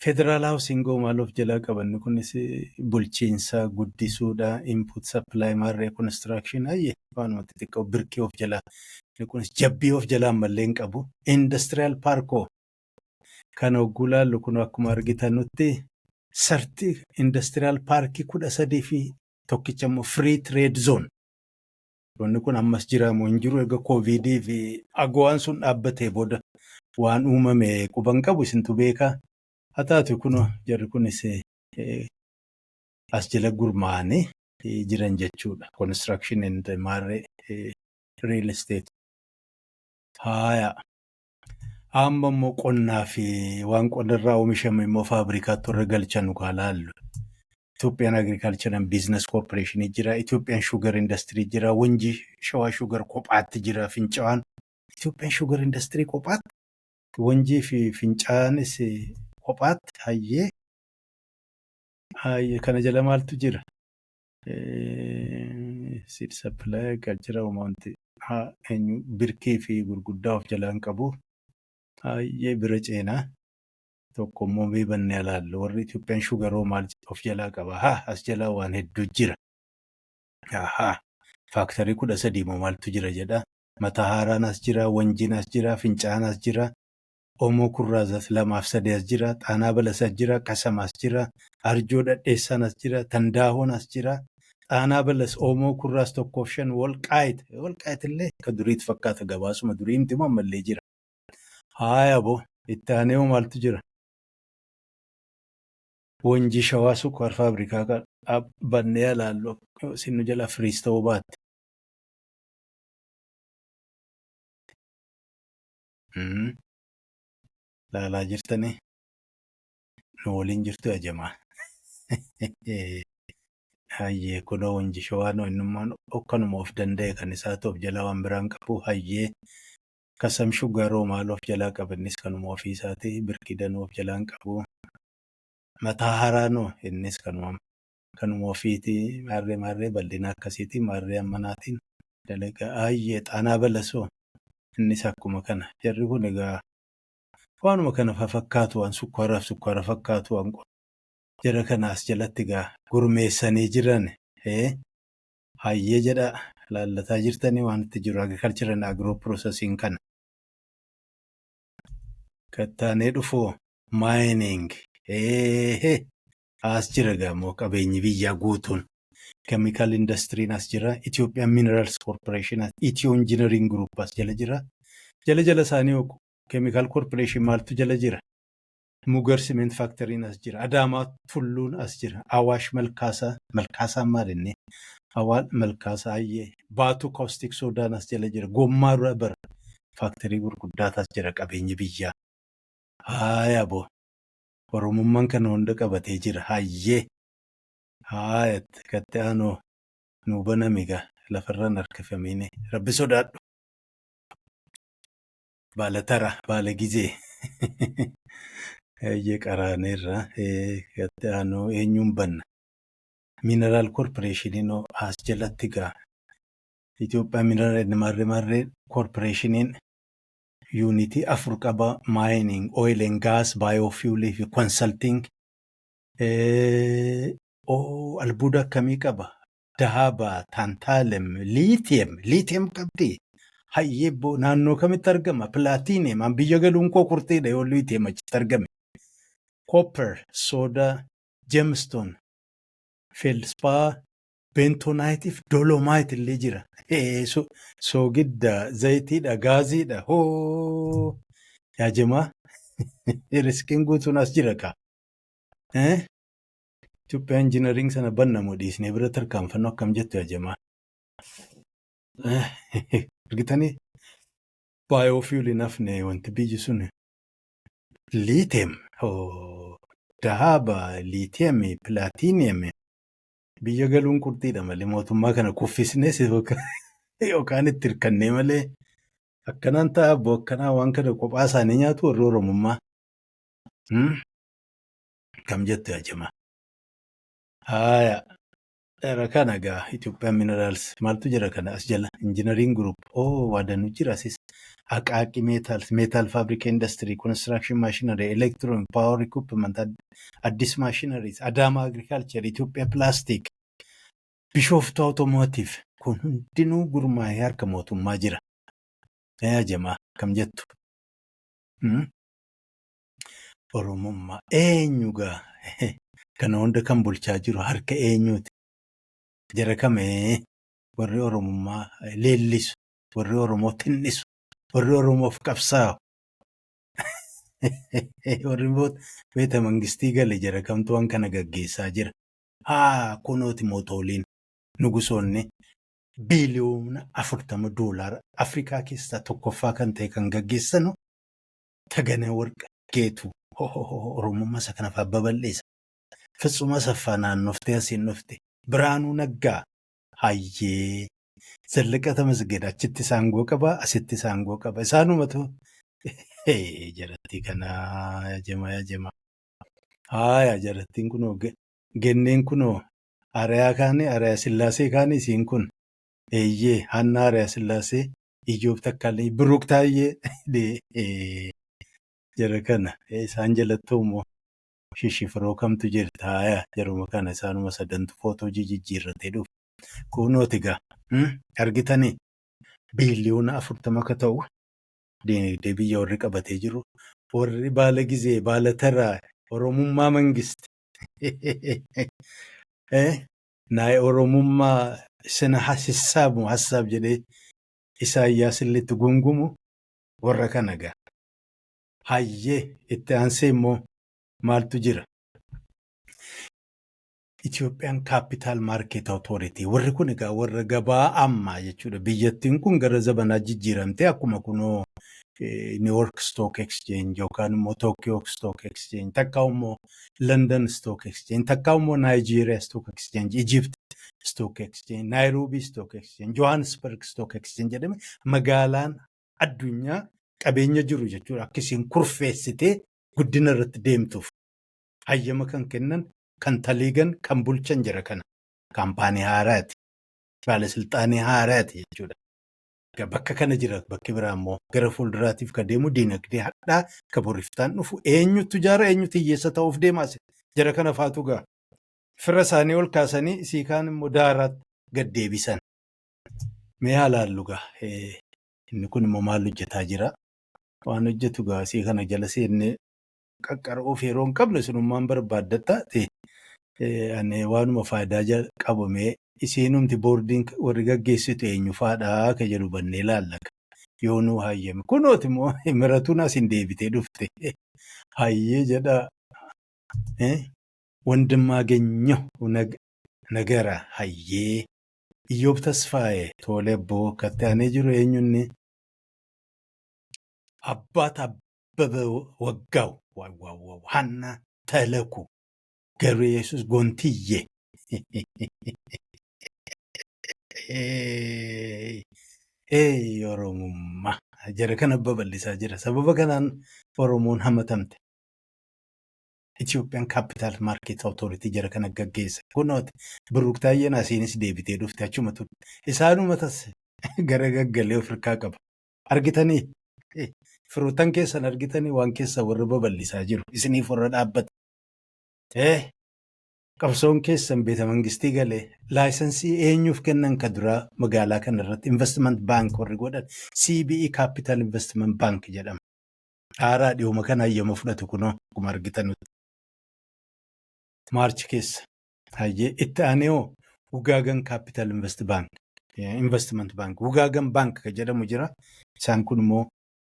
Federal Housing maal of jalaa qaban? Kunis bulchiinsa guddisuudha, input supply, maarree construction, hayyee waanuma xixiqqoo birkii of jalaa. Kunis jabbii of jalaa ammallee hin qabu. Industrial Parkoo kan hogguu laallu kun akkuma argitanutti sarti industrial parkii 13 fi tokkicha immoo free trade zone. Wanni kun ammas jira moo hin jiru? Erga COVIDii fi AGOAn sun dhaabbatee booda waan uumame quban qabu, isintu beekaa. Haa taatu, kun jarri kunis as jala gurmaa'anii jiran jechuudha. Construction and maarree real estate. Haaya. Amma immoo qonnaa fi waan qonnarraa oomishame immoo faabrikaatti warra galchan kaa laallu. Ethiopian Agriculture and Business Corporation jira. Ethiopian Sugar Industry jira. Wanjii Shawaa Sugar kophaatti jira. Fincaa'aan. Ethiopian Sugar Industry kophaatti. Wanjii fi Fincaa'aanis kophaatti. Hayyee. Hayyee, kana jala maaltu jira? Seed supply, agriculture, wanti eenyu birkii fi gurguddaa of jalaa hin qabu. Hayyee, bira ceenaa. Tokko immoo mee bannee ilaallu. Warri Itoophiyaan Sugaroo maal of jalaa qaba? Haa, as jalaa waan hedduu jira. Ahaa. Factory 13 moo maaltu jira jedha. Mataa Haaraan as jira, Wanjiin as jira, Fincaan as jira, Oomoo Kurraazas lamaaf sadii as jira, Xaanaa Balas as jira, Kasam as jira, Arjoo Dhadheessaan as jira, Tandaahoon as jira, Xaanaa Balas, Oomoo Kurraas 1 fi 5, Wolqaayit. Wolqaayit illee akka duriitti fakkaata, gabaasuma durii miti moo ammallee jira. Haaya boo, itti aanee hoo maaltu jira? Wanjii Shawaa Sukkaar Faabrikaa kan bannee ilaallu, sinnu jala freeze ta'uu baatte. Laalaa jirtanii, nu waliin jirtu ajamaa. Hayyee, kunoo Wanjii Shawaa noo innummaan akkanuma of danda'e kan isaatu of jalaa waan biraan qabu. Hayyee, Kasam Sugaroo maal of jalaa qaba? Innis kanuma ofii isaati. Birkii danuu of jalaa hin qabu. Mataa Haraanoo innis kanuma ofiiti. Maarree maarree bal'ina akkasiiti, maarree ammanaatiin dalagaa. Hayyee, Xaanaa Balasoo innis akkuma kana. Jarri kun egaa waanuma kana fakkaatu, waan sukkaaraaf sukkaara fakkaatu, waan jara kana as jalatti egaa gurmeessanii jiran. Hayyee jedha, laallataa jirtanii waan itti jiru agriculture and agro processing kana. Kattaanee dhufoo mining as jira gamoo qabeenyi biyyaa guutuun. Chemical industry as jira. Ethiopian Minerals Corporation, Ethio Engineering Group as jala jira. Jala jala isaanii Chemical Corporation maaltu jala jira? Mugar Cement Factory as jira. Adaamaa Tulluun as jira. Awaash Malkaasaa, Malkaasaan maal inni? Awaash Malkaasaa, hayyee. Baatuu Caustic Sodaan as jala jira. Gommaa Rubber factory gurguddaatu as jira, qabeenyi biyyaa. Haaya boo. Oromummaan kana hunda qabatee jira. Hayyee. Haaya, gatti aanoo nuu baname egaa lafarraan harkifamiini. Rabbi sodaadhu. Baala tara, baala gizee. Hayyee, qaraaneerra. Gatti aanoo eenyuun banna? Mineral Corporationiin as jalatti gaa. Itoophiyaa Mineral Marree Marree Corporationiin unitii afur qaba. Mining, oil and gas, biofuelii fi consulting. Albuuda akkamii qaba? Dahaaba, tantalum, lithium. Lithium qabdi. Hayyee, naannoo kamitti argama? Platinum. An biyya galuun koo qurxiidha yoo lithium achitti argame. Copper, soda, gemstone, feldspar, bentonite fi dolomite illee jira. Soogidda, zayitiidha, gaaziidha. Hoo! Yaa jamaa, riskiin guutuun as jira kaa. Itoophiyaa Engineering sana bannamu dhiisnee bira tarkaanfannu, akkam jettu yaa jamaa? Argitanii, biofuel hin hafne wanti biyyi sun. Lithium, dahaaba, lithium, platinum. Biyya galuun qurxiidha malee mootummaa kana kuffisnees yookaan itti hirkannee malee akkanaan ta'a abbo, akkanaa waan kana kophaa isaanii nyaatu warri Oromummaa. Kam jettu yaa jamaa? Haaya. Jara kana gaa Itoophiyaan Minerals maaltu jira kana as jala? Engineering Group, oh, waadanuu jira asis. Aqaaqi Metals, Metal Fabric Industry, Construction Machinery, Electronic Power Equipment, Addis Machineries, Adama Agriculture, Ethiopia Plastic, Bishooftuu Automotive, kun hundinuu gurmaa'ee harka mootummaa jira. Yaa jamaa, kam jettu? Oromummaa eenyu gaa kana hunda kan bulchaa jiru, harka eenyuuti? Jara kamee warri Oromummaa leellisu, warri Oromoo tinnisu, warri Oromoof qabsaa'u, warri beeta mangistii gale, jara kamtu waan kana gaggeessaa jira? Haa, kunooti mootooliin nugusoonni 40 biliyoona doolaara Afrikaa keessaa tokkoffaa kan ta'e kan gaggeessanu Tagana Warqa Geetu Oromummaa isa kana fa'aa babal'eessa. Fitsuma Asaffaa naannoftee asiin dhufte. Biraanuu Naggaa, hayyee, Zallaqa Tamasgeen achitti saangoo qaba, asitti saangoo qaba. Isaanumatu jarattii kanaa, yaa jamaa, yaa jamaa. Haaya, jarattiin kunoo genneen kunoo Ariyaa kaanii, Ariyaa Sillaasee kaanii isiin kun. Eeyyee, Hannaa Ariyaa Sillaasee, Iyyoob Takkaalee, Biruuk Taayyee. Jara kana isaan jalattuu immoo shishifiroo kamtu jirta? Haaya, jaruma kana isaanuma sadantu footoo jijjiirratee dhufe. Kunooti gaa argitanii biiliyoona 40 akka ta'u dinagdee biyya warri qabatee jiru, warri baala gizee baala taraa Oromummaa mangisti. Naay Oromummaa sina hasissaabu hassaab jedhee Isaayyaas illee itti gungumu warra kana gaa. Hayyee, itti aansee immoo maaltu jira? Itoophiyaan Capital Market Authority, warri kun egaa warra gabaa ammaa jechuudha. Biyyattiin kun gara zabanaa jijjiiramtee akkuma kunoo New York Stock Exchange yookaan immoo Tokyo Stock Exchange, takka immoo London Stock Exchange, takka immoo Nigeria Stock Exchange, Egypt Stock Exchange, Nairobi Stock Exchange, Johannesburg Stock Exchange jedhame, magaalaan addunyaa qabeenya jiru jechuudha. Akka isiin kurfeessitee guddina irratti deemtuuf hayyama kan kennan, kan taliigan, kan bulchan jira kana. Kaampaanii haaraati. Baalasilxaanii haaraati jechuudha. Bakka kana jira, bakki biraa immoo gara fuulduraatiif ka deemu, diinagdee hadhaa ka boriftaan dhufu eenyutu jaara, eenyutu hiyyeessa ta'uuf deemaas jara kana faatu gaa. Fira isaanii ol kaasanii isii kaan immoo daaraatti gad deebisan. Mee haa laallu gaa. Inni kun immoo maal hojjetaa jira? Waan hojjetu gaa isii kana jala seennee qaqqaruuf yeroo hin qabne, sunummaan barbaaddatta ta'e. Ani waanuma faayidaa qabamee isiinumti boordiin warri gaggeessitu eenyu faadhaa ka jedhu bannee laalla. Yoo nuu hayyame. Kunooti immoo miratuun asiin deebitee dhufte. Hayyee jedha. Wandimmaageenyahu Nagara, hayyee. Iyyoob Tasfaayee, tole abboo. Katti aanee jiru eenyunni? Abbaat Abbaba Waggaaw, waaw, Hanna Talaku, Gabre Yesuus Gontiyye. Ee, Oromummaa jara kana babal'isaa jira. Sababa kanaan Oromoon hamatamte. Itoophiyaan Capital Market Authority jara kana gaggeessa. Kunooti Birruk Taayyeen asiinis deebitee dhufte, achuma turte. Isaanuma tas gara gaggalee of hirkaa qaba. Argitanii? Firoottan keessan argitanii, waan keessa warra babal'isaa jiru. Isiniif warra dhaabbata. Qabsoon keessan beeta mangistii galee license eenyuuf kennan ka duraa magaalaa kana irratti investment bank warri godhan CBE Capital Investment Bank jedhama. Haaraa dhiyooma kana hayyama fudhatu kunoo akkuma argitanutti. Maarchi keessa. Hayyee, itti aanee hoo Wugaagan Capital Invest Bank, Investment Bank, Wugaagan Bank kan jedhamu jira. Isaan kun immoo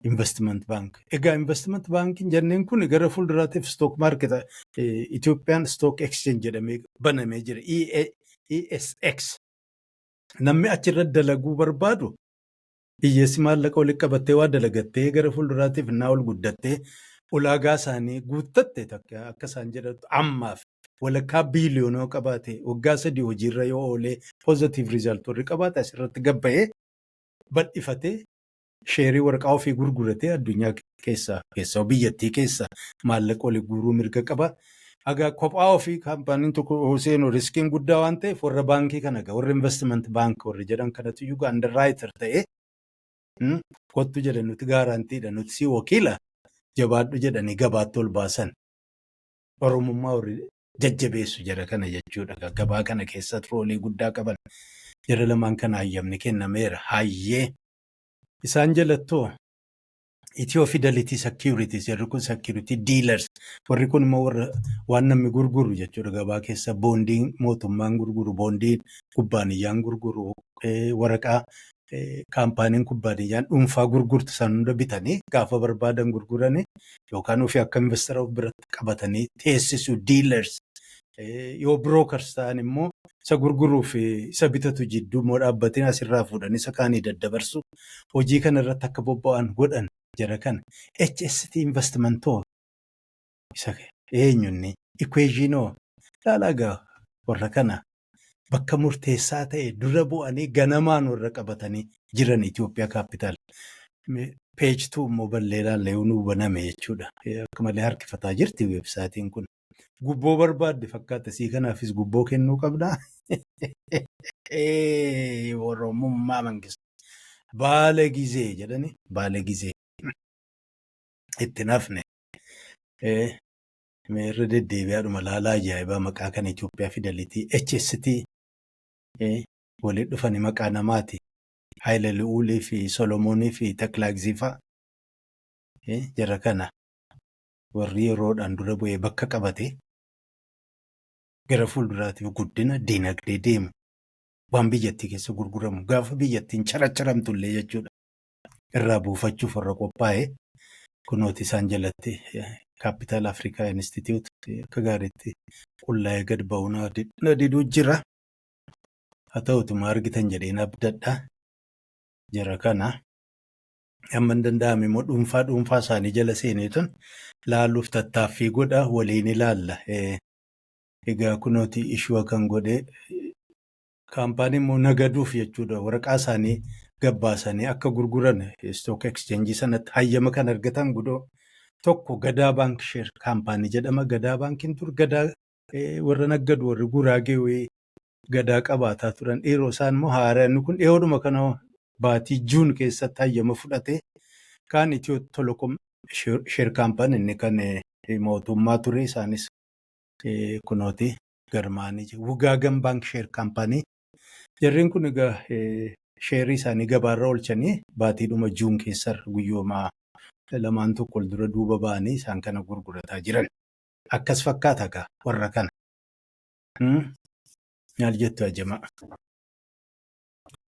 Investment Bank. Egaa Investment Bankiin jenneen kun gara fuulduraatiif stock market Itoophiyaan Stock Exchange jedhamee banamee jira. ESX. Namni achirra dalaguu barbaadu, hiyyeessi maallaqa walitti qabattee waa dalagattee gara fuulduraatiif innaa ol guddattee ulaagaa isaanii guuttatte, akka isaan jedhatu ammaaf walakkaa biiliyoonoo qabaate, waggaa 3 hojiirra yoo oolee positive result warri qabaate, asirratti gabba'ee bal'ifatee share waraqaa ofii gurguratee addunyaa keessaa keessaa biyyattii keessa maallaqa walii guuruu mirga qaba. Egaa kophaa ofii kaampaaniin tokko seenu riskiin guddaa waan ta'eef, warra baankii kana egaa warra investment bank warri jedhan kanatu iyyuu underwriter ta'ee, kottu jedhan, nuti guaranteedha, nuti si wakiila, jabaadhu jedhanii gabaatti ol baasan. Oromummaa warri jajjabeessu jara kana jechuudha. Gabaa kana keessatti role guddaa qaban. Jara lamaan kana hayyamni kennameera. Hayyee. Isaan jalattoo Ethio Fidelity Securities, jarri kun security dealers, warri kun immoo warra waan namni gurguru jechuudha, gabaa keessa boondiin mootummaan gurguru, boondiin kubbaaniyyaan gurguru, waraqaa kaampaaniin kubbaaniyyaan dhuunfaa gurgurtu san hunda bitanii gaafa barbaadan gurguranii yookaan ofii akka investor of biratti qabatanii teessisu, dealers. Yoo brokers ta'an immoo isa gurguruu fi isa bitatu jidduu immoo dhaabbatiin asirraa fuudhanii isa kaanii daddabarsu, hojii kana irratti akka bobba'an godhan jara kana. HST investmentoo isa eenyunni equationoo ilaalaa gaa, warra kana bakka murteessaa ta'e dura bu'anii ganamaan warra qabatanii jiran Itoophiyaa Capital. Page 2 immoo ballee ilaallee nu baname jechuudha. Akka malee harkifataa jirti websiteiin kun. Gubboo barbaadde fakkaata, sii kanaafis gubboo kennuu qabdaa. Oromummaa mangista. Baala gizee jedhani, baala gizee. Itti nafne. Irra deddeebi'aadhuma laalaa, ajaa'ibaa maqaa kana Itoophiyaa Fidelity HST walitti dhufanii maqaa namaati. Haayile Lu'uulii fi Solomoonii fi Taklaagzii fa'a. Jara kana warri yeroodhaan dura bu'ee bakka qabate gara fuulduraatiif guddina dinagdee deemu waan biyyattii keessa gurguramu gaafa biyyattiin caracaramtu illee jechuudha. Irraa buufachuuf warra qophaa'e kunooti isaan jalatti Capital Africa Institute akka gaariitti qullaa'ee gad ba'uu na diduu jira. Haa ta'utuma argitan jedheen abdadha. Jara kana amma hin danda'ame immoo dhuunfaa dhuunfaa isaanii jala seeneetun laaluuf tattaaffii godha, waliin ilaalla. Egaa kunooti issue kan godhe kaampaanii immoo nagaduuf jechuudha, waraqaa isaanii gabbaasanii akka gurguran stock exchange sanatti hayyama kan argatan gudoo tokko Gadaa Bank Share Company jedhama. Gadaa Baankiin dur gadaa warra naggadu, warri Guraagee wayii gadaa qabaataa turan. Dhiiroo isaan immoo haaraa, inni kun dhiyoodhuma kana baatii June keessatti hayyama fudhate. Kaan Ethio Telecom Share Company, inni kan mootummaa ture, isaanis kunooti garmaanii jiru. Wegagen Bank Share Company. Jarreen kun egaa sheerii isaanii gabaarra oolchanii baatiidhuma June keessarra guyyooma lamaan tokko ol dura duuba ba'anii isaan kana gurgurataa jiran. Akkas fakkaata egaa warra kana. Maal jettu ajamaa?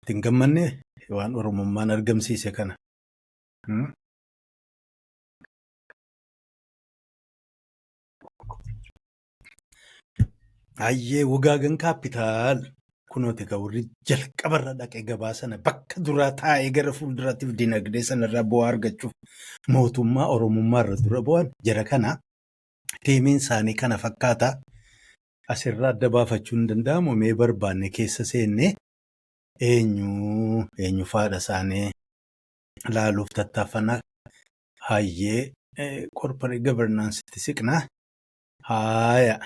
Ittiin gammanne waan Oromummaan argamsiise kana. Hayyee, Wegagen Capital kunooti egaa warri jalqabarra dhaqee gabaa sana bakka duraa taa'ee gara fuulduraatiif dinagdee sanarraa bu'aa argachuuf mootummaa Oromummaa irra dura bu'an jara kana teamiin isaanii kana fakkaata. Asirraa adda baafachuun hin danda'amu, mee barbaanne keessa seennee eenyu eenyu faadha isaanii laaluuf tattaaffannaa. Hayyee, corporate governanceitti siqnaa. Haaya,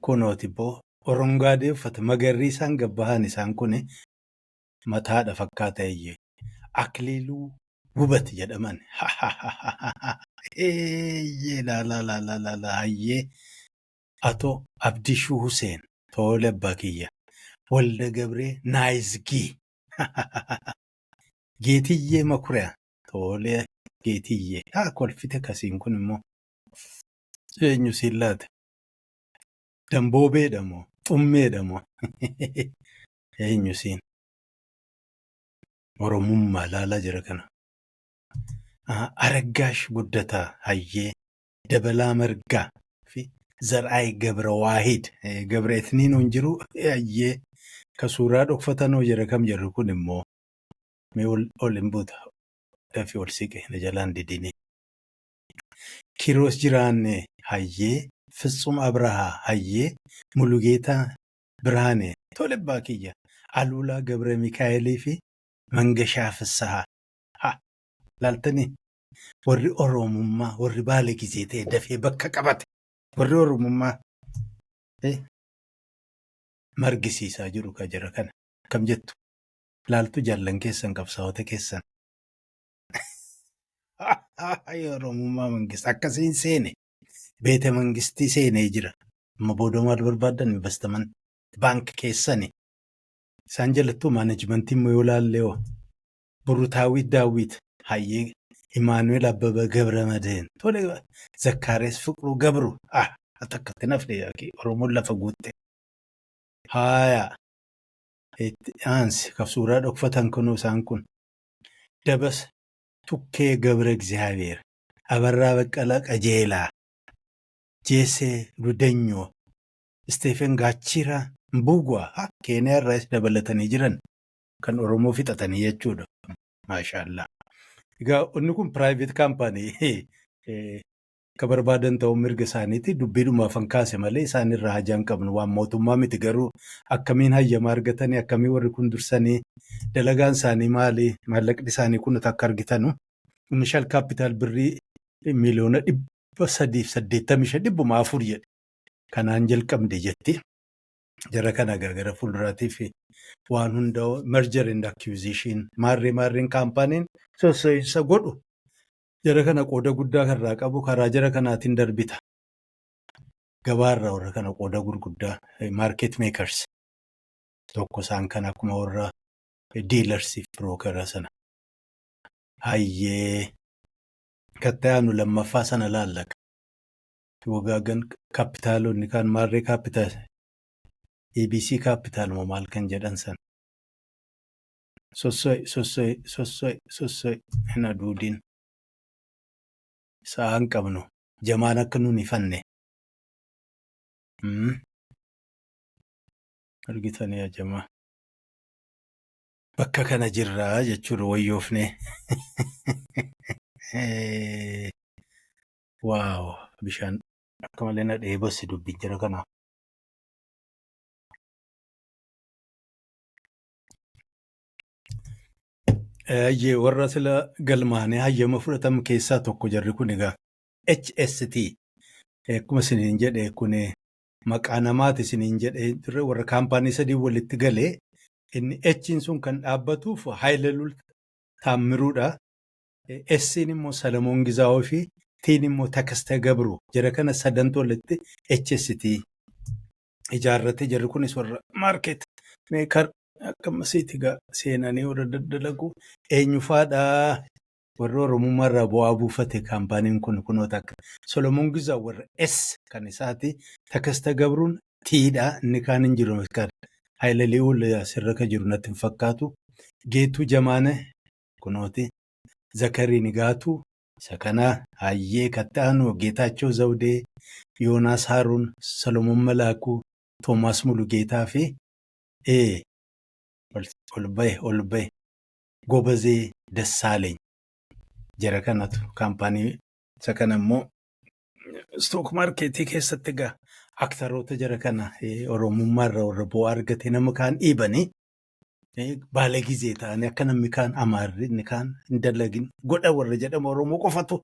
kunooti boo orongaadee uffata magarriisaan gabbahan isaan kun mataadha fakkaata eeyyee. Akiliiluu Wubat jedhaman. Eeyyee, laalaa laalaa laalaa, hayyee. Atoo Abdishuu Huseen, tole abbaa kiyya. Walda Gabree Naayizgii. Geetiyyee Makuriyaa, tole Geetiyyee. Haa, kolfite kasiin kun immoo. Eenyu siin laate? Damboobeedha moo? Xummeedha moo? Eenyu siin? Oromummaa laalaa jira kana. Araggaash Guddataa, hayyee, Dabalaa Margaa fi Zar'aay Gabra Waahid. Gabra Etniin hin jiru, hayyee, ka suuraa dhokfatanoo jira kam jirru kun immoo mee ol hin buuta, dafii ol siqe na jalaan didini. Kiroos Jiraanne, hayyee, Fitsum Abrahaa, hayyee, Mulugeetaa Birhaane, tole abbaa kiyya, Aluulaa Gabra Mikaa'elii fi Mangashaa Fissahaa. Ha, laaltanii warri Oromummaa, warri baala gizee ta'e dafee bakka qabate, warri Oromummaa margisiisaa jiru ka jira kana. Akkam jettu? Laaltu jaallan keessan, qabsaa'ota keessan. Oromummaa mangist akkasiin seene, beete mangistii seenee jira. Amma booda maal barbaaddan investment bank keessani. Isaan jalattuu managementii immoo yoo laallee hoo. Burutaawit Daawit, hayyee, Imaanu'eel Abbaba Gabra Madeen, tole, Zakkaarees Fiqruu Gabru, ah, takkatti nafne yaaqii Oromoon lafa guutte. Haaya, itti aansi ka suuraa dhokfatan kunuu isaan kun. Dabas Tukkee Gabra Egzaabeer, Abarraa Baqqalaa Qajeelaa, Jeesee Rudanyoo, Isteefen Gaachiraa Mbuugwaa, ha, Keeniyaa irraas dabalatanii jiran kan Oromoo fixatanii jechuudha. Maashaallah. Egaa inni kun private company akka barbaadan ta'uu mirga isaaniiti, dubbiidhumaaf kan kaase malee isaan irraa hajaa hin qabnu, waan mootummaa miti. Garuu akkamiin hayyama argatanii, akkamii warri kun dursanii, dalagaan isaanii maali, maallaqni isaanii kun akka argitanu initial capital birrii 385,000, 400 jedhe, kanaan jalqabde jetti. Jara kana gara fuulduraatiif waan hunda merger and acquisition maarree maarreen kaampaaniin sosso'insa godhu Jara kana qooda guddaa karraa qabu karaa jara kanaatiin darbita. Gabaarraa warra kana qooda gurguddaa market makers tokko isaan kan akkuma warra dealersiif brokera sana. Hayyee, katti aanu lammaffaa sana laallaka. Wagaagan Capitalonni kan maarree Capital, ABC Capital moo maal kan jedhan sana. Sosso'e, sosso'e, sosso'e, sosso'e, hin aduudin. Sa'aan qabnu jamaan akka nun ifanne. Argitanii jamaa. Bakka kana jirraa jechuudha wayyoofne. Wow, bishaan akka malee na dheebossi dubbiin jira kana. Ayyee, warra sila galmaanii hayyama fudhatamu keessaa tokko jarri kun egaa HST akkuma isiniin jedhe, kun maqaa namaati isiniin jedhe turre. Warra kaampaanii sadii walitti galee inni H'n sun kan dhaabbatuuf Haayilelul Taammiruudha. S'n immoo Salamoon Gizaawoo fi T'n immoo Takasta Gabruu. Jara kana sadantu walitti HST ijaarrate. Jarri kunis warra market maker akkamasiiti egaa seenanii warra daddalagu. Eenyufaadhaa warra Oromummaa irraa bu'aa buufate? Kaampaaniin kun kunoota akka Solomoon Gizaaw warra S kan isaati. Takasta Gabruun T'dha. Inni kaan hin jiru. Haayile Li'uul asirra kan jiru natti hin fakkaatu. Geetuu Jamaane kunooti. Zakarii Nigaatu isa kana. Hayyee, katti aanu Geetaachoo Zawudee, Yoonaas Haaruun, Solomoon Malaakuu, Toomaas Mulugeetaa fi ol bahe ol bahe Gobazee Dassaaleeny. Jara kanatu kaampaanii isa kana immoo stock marketii keessatti egaa actoroota jara kana Oromummaa irraa warra bu'aa argate nama kaan dhiibanii baala gizee ta'anii akka namni kaan Amaarri inni kaan hin dalagin godha warra jedhamu. Oromoo qofatu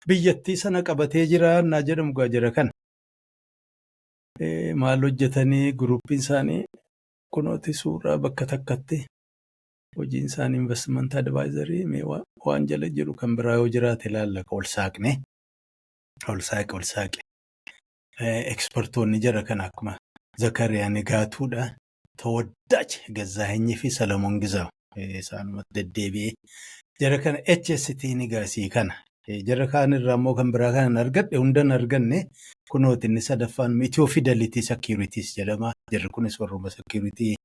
biyyattii sana qabatee jira naa jedhamu gaa jara kana. Maal hojjetanii? Groupiin isaanii kunooti suuraa bakka takkatti. Hojiin isaanii investment advisory. Mee waan jala jiru kan biraa yoo jiraate ilaalla. Ol saaqne, ol saaqe, ol saaqe. Expertoonni jara kana akkuma Zakariyaa Nigaatuudha. Tawaddaach Gazaahanyii fi Salamoon Gizaaw isaanumatti deddeebi'ee jara kana HST ni gaasii kana. Jara kaan irraa immoo kan biraa kanan argadhe hundan arganne. Kunooti inni sadaffaan Ethio Fidelity Securities jedhama. Jarri kunis warruma security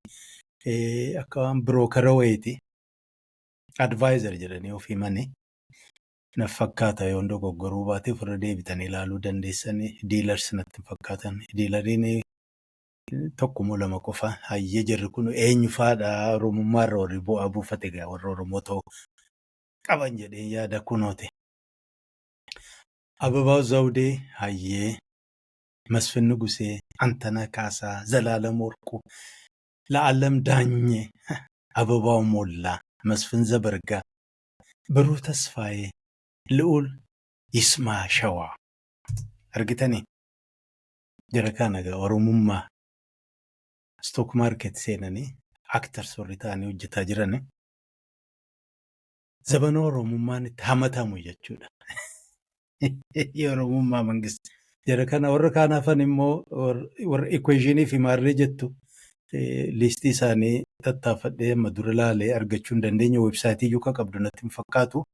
akka waan brokera wayiiti. Advisor jedhanii of himanii. Naf fakkaata, yoon dogoggoruu baate ofirra deebitanii ilaaluu dandeessanii. Dealers natti hin fakkaatan. Dealeriin tokko moo lama qofa. Hayyee, jarri kun eenyu faadha? Oromummaa irra warri bu'aa buufate egaa warra Oromoo ta'uu qaban jedhee yaada kunooti. Ababaw Zawudee, hayyee, Masfin Nugusee, Antana Kaasaa, Zalaalam Warquu, La'aalam Daanyee, Ababaw Mollaa, Masfin Zabargaa, Biruu Tasfaayee, Li'uul Yismaa Shawaa. Argitanii? Jara kana egaa Oromummaa stock market seenanii actors warri ta'anii hojjetaa jiran zabana Oromummaan itti hamatamu jechuudha. Oromummaa mangist. Jara kana warra kaan hafan immoo warra equationii fi maarree jettu listii isaanii tattaafadhee amma dura laalee argachuu hin dandeenye. Websiteii iyyuu akka qabdu natti hin fakkaatu.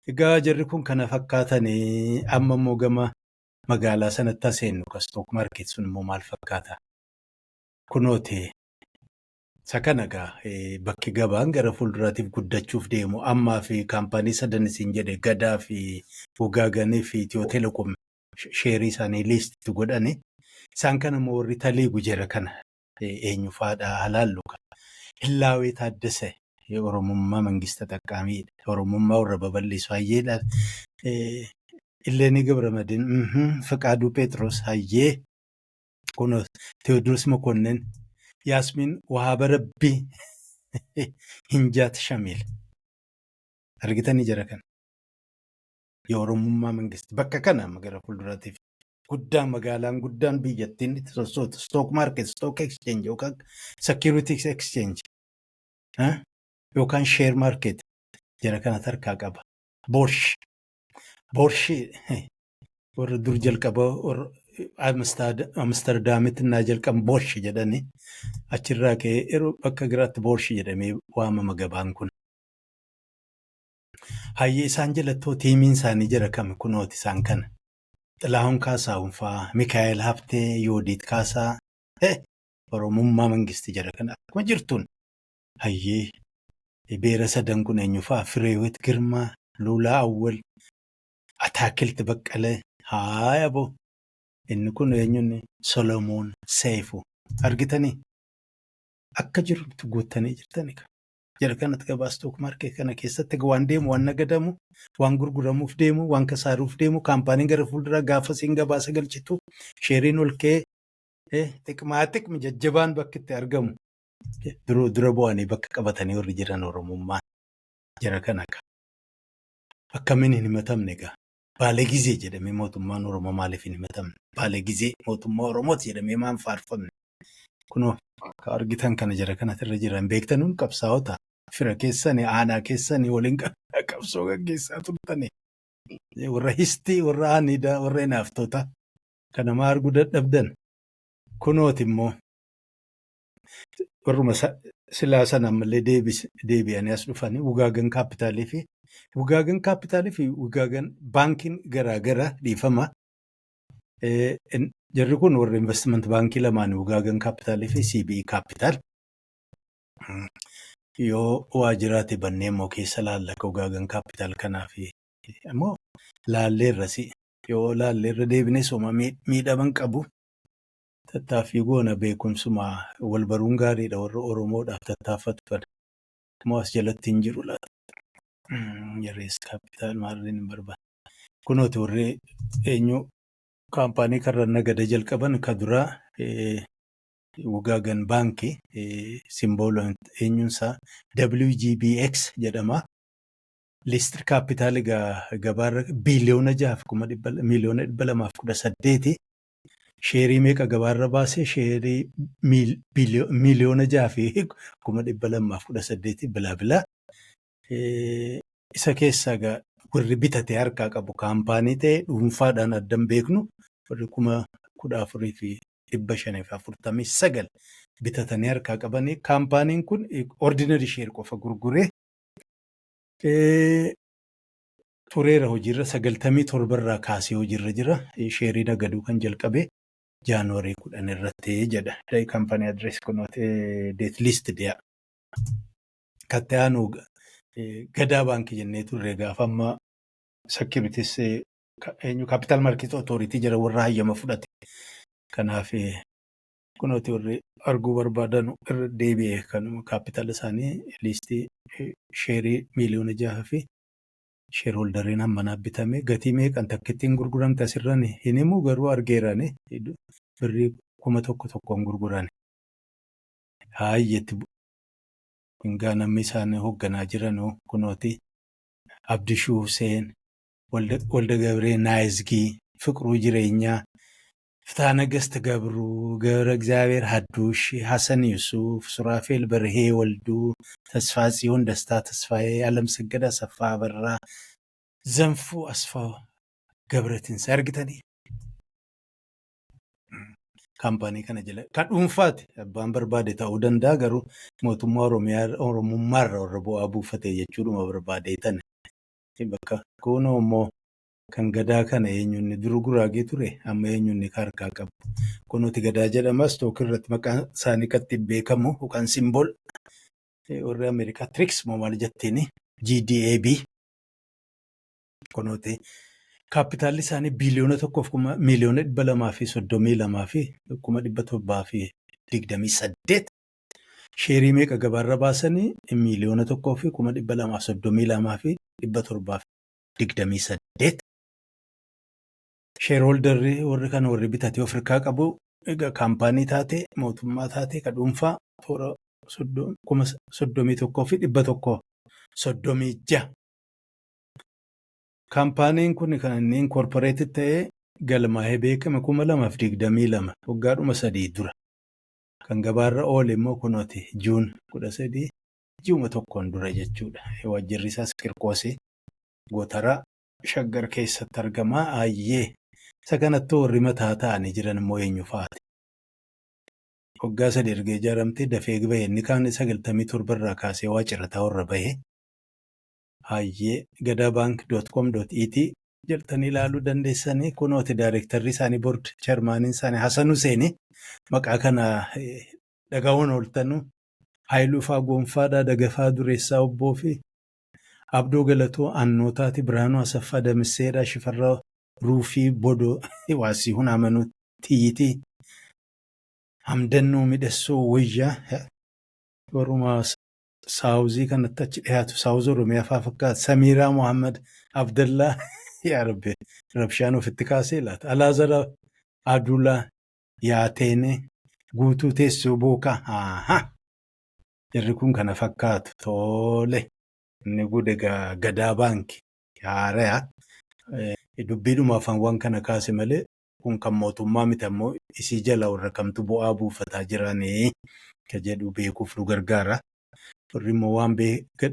Egaa jarri kun kana fakkaatanii amma immoo gama magaalaa sanatti seennu ka stock market sun immoo maal fakkaata? Kunooti isa kana egaa bakki gabaan gara fuulduraatiif guddachuuf deemu ammaa fi kaampaanii sadan isin jedhe, Gadaa fi Wagaaganii fi Ethio Telecom, shareii isaanii listitti godhani. Isaan kana immoo warri taliigu jara kana eenyu faadha halaallu. Hillaawee Taaddasee Oromummaa Mangista Xaqqaamiidha. Oromummaa warra babal'isu hayyeedha. Illeenii Gabramadin, Fiqaaduu Phexros, hayyee, kun Teewodiroos Mokonnin, Yaasmiin Wahaaba Rabbii, Hinjaat Shamiil. Argitanii jara kana. Oromummaa Mangisti bakka kana gara fuulduraatiif guddaa magaalaan guddaan biyyattiin itti sossootu stock market, stock exchange yookaan securities exchange yookaan share market jara kana tarkaa qaba. Boorsh. Boorshii warra dur jalqaba warra Amsterdaamitti naa jalqaban Boorshi jedhani, achirraa ka'ee yeroo bakka biraatti Boorshi jedhamee waamama gabaan kun. Hayyee, isaan jalattoo teamiin isaanii jira kami? Kunooti isaan kana. Xilahuun Kaasaahun fa'aa, Mikaa'el Haftee, Yoodiit Kaasaa, Oromummaa Mangistii jara kana akkuma jirtuun. Hayyee, beera sadan kun eenyu fa'aa? Fireewet Girmaa, Luulaa Awwal, Ataakilt Baqqalee, haaya boo. Inni kun eenyuun? Solomoon Seefu. Argitanii? Akka jirutti guuttanii jirtani. Jara kanatti gabaa stock market kana keessatti waan deemu, waan nagadamu, waan gurguramuuf deemu, waan kasaaruuf deemu, kaampaaniin gara fuulduraa gaafa siin gabaasa galchitu shareiin ol ka'ee xiqmaa xiqmi jajjabaan bakki itti argamu dura bu'anii bakka qabatanii warri jiran Oromummaa jara kana. Akkamiin hin himatamne egaa? Baalee gizee jedhamee mootummaan Oromoo maaliif hin himatamne? Baalee gizee mootummaa Oromooti jedhamee maan faarfamne? Kunoo akka argitan kana jara kanatti irra jiran beektanuun qabsaa'ota fira keessanii, aanaa keessanii waliin qabsoo gaggeessaa turtani. Warra histii, warra aaniidaa, warra hinaaftota kana maa arguu dadhabdan? Kunooti immoo warruma silaa sana ammallee deebi'anii as dhufanii Wugaagan Capitalii fi Wugaagan baankiin garaagaraa, dhiifama. Jarri kun warra investment baankii lamaan, Wugaagan Capitalii fi CBE Capital. Yoo waa jiraate bannee immoo keessa laalla akka Wugaagan Capital kanaa fi immoo laalleerras, yoo laalleerra deebine soma miidhaman qabu. Tattaaffii goona, beekumsuma wal baruun gaariidha warra Oromoodhaaf tattaaffatu kana. Immoo as jalatti hin jiru laata? Jarees Capital maarreen hin barbaadu. Kunooti warri eenyu kaampaanii karra nagada jalqaban ka duraa Wugaagan Baankii, symbol eenyuunsaa WGBX jedhama. Listed capital gabaarra biiliyoona 6 fi kuma 218,000,000. Shareii meeqa gabaarra baasee? Shareii 6,218,000 bilaa bilaa. Isa keessaa egaa warri bitatee harkaa qabu kaampaanii ta'e dhuunfaadhaan addan beeknu warri 14,549 bitatanii harkaa qabanii, kaampaaniin kun ordinary share qofa gurguree tureera hojiirra, 97rraa kaasee hojiirra jira. Shareii nagaduu kan jalqabe Jaanuwarii 10 irratti jedha. Company address kunooti, date list dhiyaa. Katti aanu Gadaa Baankii jennee turre gaafa amma securities eenyu Capital Market Authority jira warra hayyama fudhate. Kanaaf kunooti warri arguu barbaadan irra deebi'ee kanuma kaapitaala isaanii listii shareii miiliyoona 6 fi shareholderiin hammanaa bitame, gatii meeqan takkittiin gurguramte asirran hin himu, garuu argeerani birrii 1000 tokkoon gurguran. Haayyetti hingaa namni isaan hoogganaa jiran kunooti: Abdishuu Huseen, Walda Gabree Naayizgii, Fiqiruu Jireenyaa, Fitaanagast Gabruu, Gabra እግዚአብሔር Hadduush, Hasan Yusuf, Suraafeel Barhee Walduu, Tasfaa Tsiyoon Dastaa Tasfaayee, Alamsaggad Asaffaa Abarraa, Zanfuu Asfaa Gabratinsaa argitanii. Kaampaanii kana jala kan dhuunfaati, abbaan barbaade ta'uu danda'a, garuu mootummaa Oromiyaa Oromummaarra warra bu'aa buufate jechuudhuma barbaade tane. Bakka kunoo immoo kan Gadaa kana eenyuun duru Guraagee ture, amma eenyuun harkaa qabu. Kunuuti Gadaa jedhama, stock irratti maqaan isaanii kan ittiin beekamu yookaan symbol warri Ameerikaa ticker moo maal jettiini, GDAB. Kunuuti kaapitaalli isaanii biiliyoona 1f kuma 232,728,000. Shareii meeqa gabaarra baasanii? 1,232,728. Shareholderri warri kana warri bitatee of harkaa qabu egaa kaampaanii taate, mootummaa taate, ka dhuunfaa toora 31,136. Kaampaaniin kun kan inni incorporated ta'ee galmaa'ee beekame 2022, waggaadhuma 3 dura. Kan gabaarra oole immoo kunooti June 13, ji'uma tokkoon dura jechuudha. Waajjirri isaas Qirqoosii Gootaraa Shaggar keessatti argama. Ayyee, isa kanatti warri mataa ta'anii jiran immoo eenyu fa'aati? Waggaa 3 erga ijaaramtee dafee bahe, inni kaan 97 irraa kaasee waa cirataa warra bahe. Hayyee, gadabank.com.et jettanii ilaaluu dandeessanii. Kunooti, daayirektarri isaanii, board chairmaniin isaanii Hasan Huseeni, maqaa kana dhaga'uun ooltanu. Haayiluu Faa Gonfaadhaa, Dagafaa Dureessaa Obboo fi Abdoo Galatoo Annootaati, Birhaanuu Asaffaa Damisseedhaa, Shifarraa Ruufii Bodoo, Waasiihun Amanuu Xiyyitii, Hamdannoo Midhessoo Wayyaa, waruma saawuzii kanatti achi dhiyaatu, saawuz Oromiyaa faa fakkaata. Samiiraa Muhammad Abdallaa, yaa Rabbi, rabshaan ofitti kaasee laata? Alaazara Adulaa Yaateene, Guutuu Teessoo Bookaa. Haa, jarri kun kana fakkaatu. Tole, inni kun egaa Gadaa Baanki haaraya. Dubbiidhuma afaan waan kana kaase malee kun kan mootummaa miti, ammoo isii jala warra kamtu bu'aa buufataa jiranii ka jedhu beekuuf nu gargaara. Warri immoo waan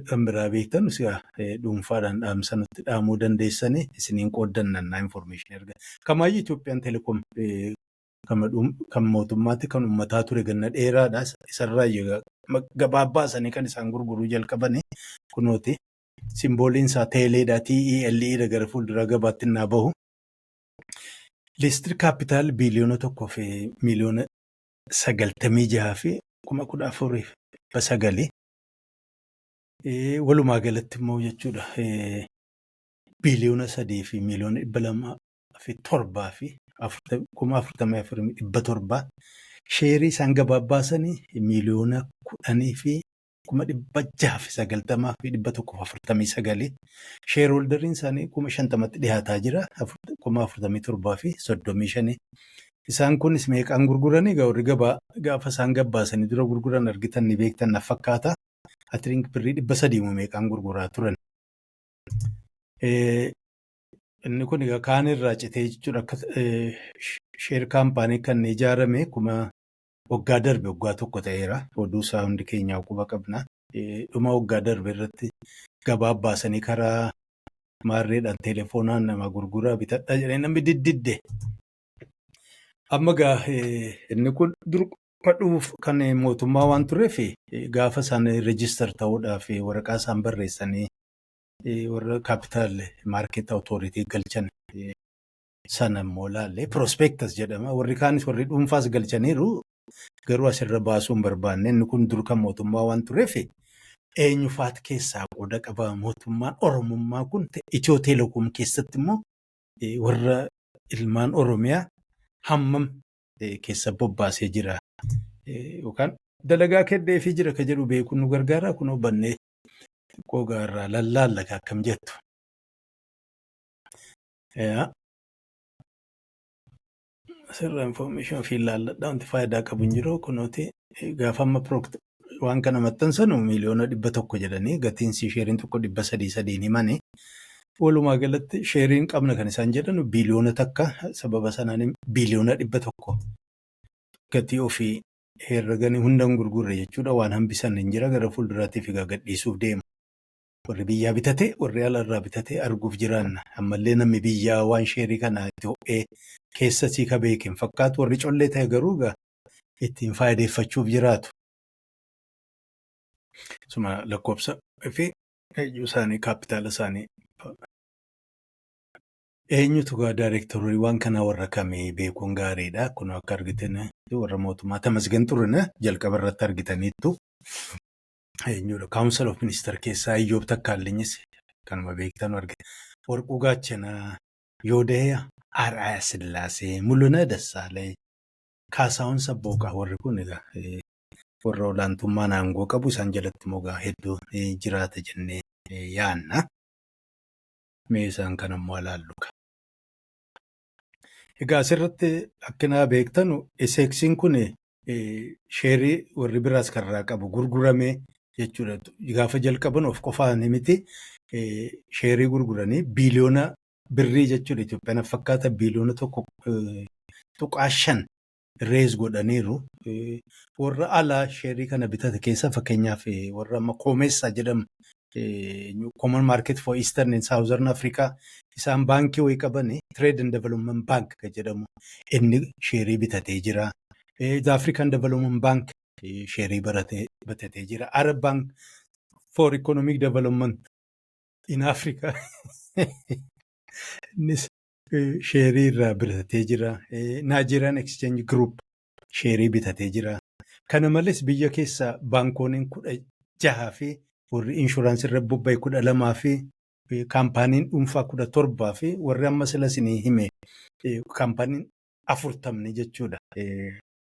kan biraa beektan dhuunfaadhaan dhaamsa nutti dhaamuu dandeessanii, isiniin qooddannannaa information erga. Kamaayyuu Itoophiyaan Telekoom kan mootummaatti kan uummataa ture ganna dheeraadha. Isarraa gabaabbaasanii kan isaan gurguruu jalqabani kunooti. Symboliin isaa teeleedha. TELE dha, gara fuulduraa gabaatti naa bahu. Listed capital 1,096,014,900. Walumaa galatti immoo jechuudha 3,207,044,700. Sheerii isaan gabaabbaasanii 10,690,149. Shareholderiin isaanii 50,000tti dhiyaataa jira, 47,035. Isaan kunis meeqaan gurguranii? Egaa warri gabaa gaafa isaan gabbaasanii dura gurguran argitan ni beektan na fakkaata. Atiriin birrii 300 moo meeqaan gurguraa turan. Inni kun egaa kaan irraa citee jechuudha, akka share company kan ijaarame kuma waggaa darbe, waggaa tokko ta'eera. Oduu isaa hundi keenyaa quba qabna. Dhuma waggaa darbe irratti gabaa baasanii karaa maarreedhaan telefoonaan nama gurguraa, bitadhaa jedhanii, namni diddidde. Amma egaa inni kun dur kadhuuf kan mootummaa waan tureef, gaafa isaan register ta'uudhaaf waraqaa isaan barreessanii warra Capital Market Authority galchan sana immoo laallee, prospectus jedhama. Warri kaanis, warri dhuunfaas galchaniiru, garuu asirra baasuu hin barbaanne. Inni kun dur kan mootummaa waan tureef, eenyufaat keessaa qooda qaba? Mootummaan Oromummaa kun Itiyoo Telekoom keessatti immoo warra ilmaan Oromiyaa hammam keessa bobbaasee jira yookaan dalagaa kenneefii jira ka jedhu beekuun nu gargaara. Kunoo bannee xiqqoo gaarraa lallaalla, akkam jettu. Asirra information ofii ilaalladha. Wanti faayidaa qabu hin jiru. Kunooti, gaafa amma waan kana maxxansanu 100,000,000 jedhanii, gatiin sheeriin tokko 300 3n himani. Walumaa galatti sheeriin qabna kan isaan jedhan 1 biliyoona, sababa sanaan 100 biliyoona gatii ofii herreganii hunda hin gurgurre jechuudha. Waan hambisan hin jira, gara fuulduraatiif egaa gadhiisuuf deemu. Warri biyyaa bitate, warri alarraa bitate arguuf jiraanna. Ammallee namni biyyaa waan sheerii kana itti ho'ee keessa sii ka beeke hin fakkaatu. Warri collee ta'e garuu egaa ittiin faayideeffachuuf jiraatu. Suma lakkoofsa fi eenyu isaanii, kaapitaala isaanii. Eenyutu gaa daayireektarorii waan kanaa warra kamii beekuun gaariidha. Kun akka argitan warra mootummaa Tamasgan Xuruneh jalqaba irratti argitaniittu. Eenyudha? Council of Minister keessaa Iyyoob Takkaallinyis kanuma beektan argite. Warquu Gaachanaa, Yoodahee Ar'aaya Sillaasee, Mul'unaa Dassaalany, Kaasaawwan Sabbooqaa, warri kun egaa warra olaantummaan aangoo qabu, isaan jalatti immoo egaa hedduu jiraata jennee yaanna. Mee isaan kana immoo ilaallu. Egaa asirratti akkina beektanu, ESXiin kun sheerii warri biraas karraa qabu gurgurame jechuudha. Gaafa jalqaban of qofaan miti, sheerii gurguranii biiliyoona birrii jechuudha. Itoophiyaan fakkaata 1.5 biliyoona raise godhaniiru. Warra alaa sheerii kana bitate keessa, fakkeenyaaf warra amma Koomeessaa jedhamu Common Market for Eastern and Southern Africa, isaan baankii wayii qabani, Trade and Development Bank kan jedhamu, inni sheerii bitatee jira. The African Development Bank sheerii bitatee jira. Arab Bank for Economic Development in Africa, innis sheerii irraa bitatee jira. Nigerian Exchange Group sheerii bitatee jira. Kana malees biyya keessa baankooniin 16 fi warri inshuraansii irra bobba'e 12 fi kaampaaniin dhuunfaa 17 fi warri amma sila isinii hime kaampaaniin 40 jechuudha.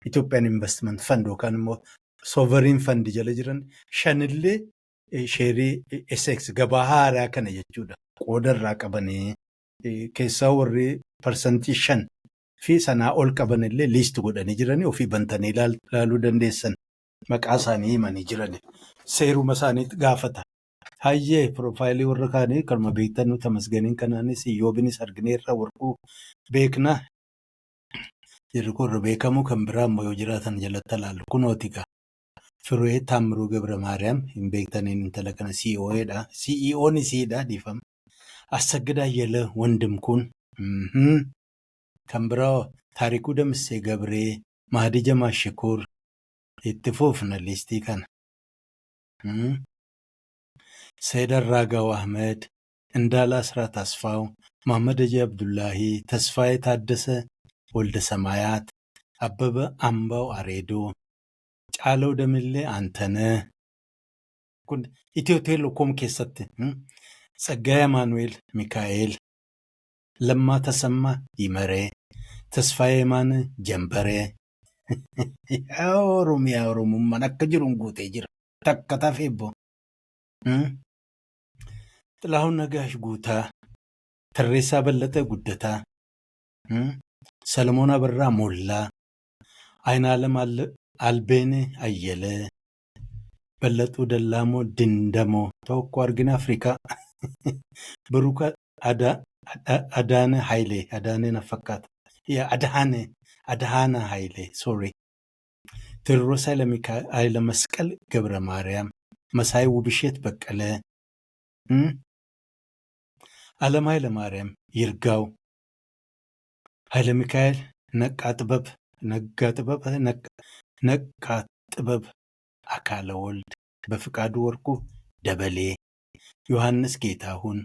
Ethiopian Investment Fund yookaan immoo Sovereign Fund jala jiran shanillee sheerii SX gabaa haaraa kana jechuudha. Qooda irraa qabanii keessaa warri 5% fi sanaa ol qaban illee list godhanii jiranii, ofii bantanii ilaaluu dandeessan. Maqaa isaanii himanii jirani. Seeruma isaanii gaafata. Hayyee, profile warra kaanii kanuma beektan. Tamasganiin kanaanis Iyyoobinis argineerra, Warquu beekna. Jarri kun warra beekamu, kan biraa immoo yoo jiraatan jalatti ilaallu. Kunooti egaa. Firee Taammiruu Gabra Maariyaam hin beektaniin, intala kana CEO'dha. CEO'n isiidha, dhiifama. Assagid Ayyala Wandimkuun. Kan biraa Taarikuu Damissee Gabree, Mahadii Jamaa Shikuur, itti fufna listii kana. Seed Arraagaw Ahmed, Indaala Asraat Asfaaw, Muhammad Hajii Abdullaahii, Tasfaayee Taaddasa Walda Samayaat, Abbaba Ambaw Areedoo, Caaloo Damillee Antanee. Kun Itiyoo Teelekoom keessatti Tsaggaayee Amaanu'eel Mikaa'el, Lammaa Tasammaa Yimaree, Tasfaayee Maana Jambaree. Oromiyaa, Oromummaan akka jiruun guutee jira. Takka tafee ebbo. Xilahuun Nagaash Guutaa, Tarreessaa Ballaxee Guddataa, Salomoon Abarraa Mollaa, Ayinaalam Albeenee Ayyalee, Ballaxuu Dallaamoo Dindamoo, tokko argina Afrikaa. Biruka Adaane Hayilee, Adaanee na fakkaata. Adaane, Adahaana Hayilee, sorry. Tewoodiroos Haayile Masqal Gabra Maariyaam, Masaayii Wubisheet Baqqalee, Alam Haayile Maariyaam Yirgaaw, Haayile Mikaa'el Naqqaa Xibab, Naggaa Xibab, Naqqaa Xibab Akaala Wold, Bafiqaaduu Warquu Dabalee, Yohaannis Geetaahuun.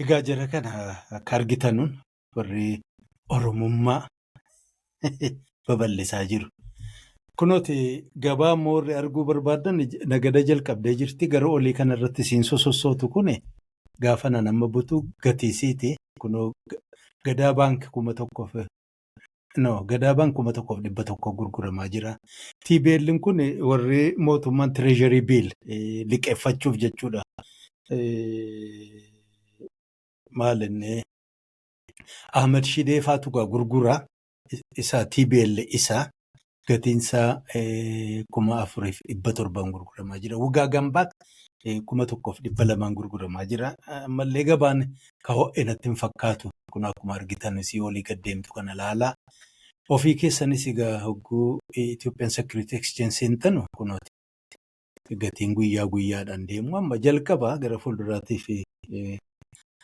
Egaa jara kana akka argitanuun warri Oromummaa babal'isaa jiru. Kunooti, gabaa immoo warri arguu barbaadan nagada jalqabdee jirti. Gara olii kanarratti siin sosossootu kun gaafa nan amma butu gatii isiiti. Kunoo Gadaa Baank 1000, no, Gadaa Baank 1100 gurguramaa jira. TBL kun warri mootummaan Treasury Bill liqeeffachuuf jechuudha. Maal inni Ahmad Shidee faatu gaa gurgura isa TBL, isa gatiinsaa 4700n gurguramaa jira. Wagaagan Baank 1200n gurguramaa jira. Ammallee gabaan ka ho'e natti hin fakkaatu. Kun akkuma argitan isii olii gad deemtu kana ilaalaa. Ofii keessanis egaa hogguu Ethiopian Security Exchange seentanu kunooti. Gatiin guyyaa guyyaadhaan deemu amma jalqaba, gara fuulduraatii fi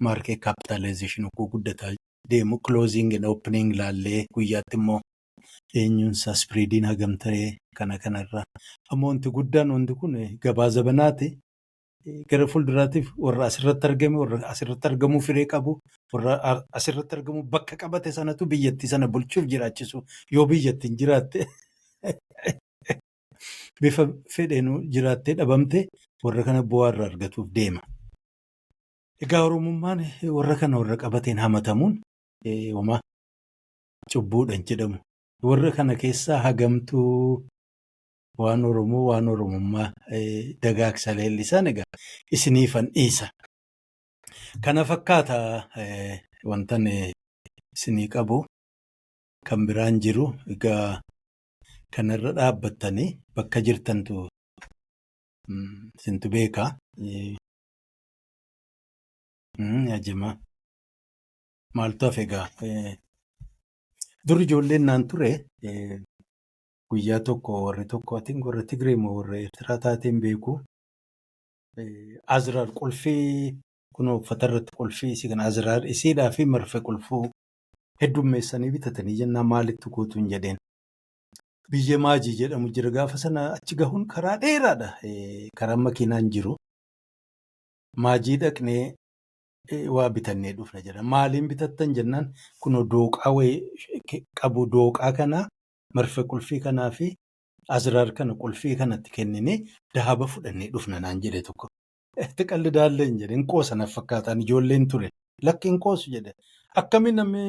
market capitalization hogguu guddataa deemu closing and opening laallee guyyaatti immoo eenyuunsaa spreadiin hagam ta'ee kana kanarra. Ammoo wanti guddaan wanti kun gabaa zabanaati. Gara fuulduraatiif warra asirratti argame, warra asirratti argamuu firee qabu, warra asirratti argamu bakka qabate sanatu biyyattii sana bulchuuf jiraachisu. Yoo biyyattiin jiraatte, bifa fedheenuu jiraattee dhabamte, warra kana bu'aa irraa argatuuf deema. Egaa Oromummaan warra kana warra qabateen hamatamuun homaa cubbuudhaan jedhamu. Warra kana keessaa hagamtuu waan Oromoo, waan Oromummaa dagaagsa leellisan, egaa isiniifan dhiisa. Kana fakkaata wantan isinii qabu, kan biraan jiru. Egaa kanarra dhaabbattanii bakka jirtantu isintu beeka. Ajamaa maaltu hafe egaa? Dur ijoolleen naan ture, guyyaa tokko warri tokko, atiin warra Tigree moo warra Eertiraa taateen beeku. Azraar qulfii kunoo uffata irratti qulfii isii kana azraar isiidhaa fi marfee qulfuu heddummeessanii bitatanii jennaan maalitti guutuun jedheen. Biyya Maajii jedhamu jira gaafa sana achi gahuun karaa dheeraadha. Karaan makiinaan jiru. Maajii dhaqnee waa bitannee dhufna jedha. Maaliin bitattan jennaan kunoo dooqaa wayii qabu dooqaa kana marfee qulfii kanaa fi azraar kana qulfii kanatti kenninee dahaba fudhannee dhufna naan jedhe tokko. Itti qallidaallee hin jedhe hin qoosa naf fakkaataan ijoolleen ture. Lakki hin qoosu jedhe. Akkamiin namni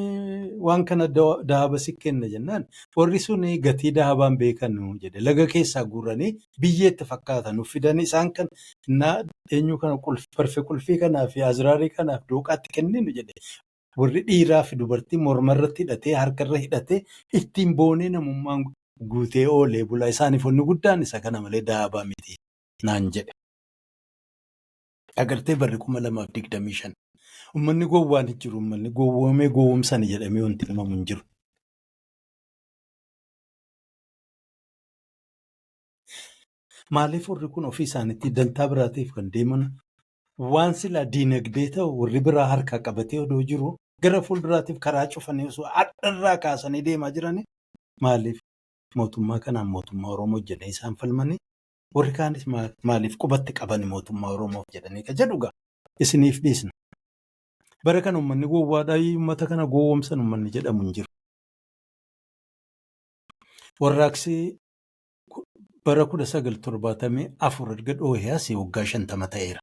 waan kana dahaba si kenna jennaan warri sun gatii dahabaan beekanu jedhe. Laga keessaa guuranii biyyeetti fakkaatan fidanii isaan kan naa eenyu kana marfee qulfii kanaa fi azraarii kanaaf dooqaatti kenninu jedhe. Warri dhiiraa fi dubartii mormarratti hidhatee harkarra hidhatee ittiin boonee namummaan guutee oolee bula. Isaaniif wanni guddaan isa kana malee dahabaa miti naan jedhe. Agartee barri 2025. Uummanni gowwaan hin jiru. Uummanni gowwoomee gowwoomsani jedhamee wanti himamu hin jiru. Maaliif warri kun ofii isaaniitti dantaa biraatiif kan deeman waan silaa diinagdee ta'u warri biraa harkaa qabatee odoo jiru gara fuulduraatiif karaa cufanii osoo hadharraa kaasanii deemaa jiranii maaliif mootummaa kanaan mootummaa Oromoo jedhanii isaan falmanii warri kaanis maaliif qubatti qabani mootummaa Oromoof jedhanii ka jedhu gaa isiniif dhiisna. Bara kana uummanni gowwaadhaa uummata kana gowwoomsan uummanni jedhamu hin jiru. Warraaqsi bara 1974 erga dhoohee asii waggaa 50 ta'eera.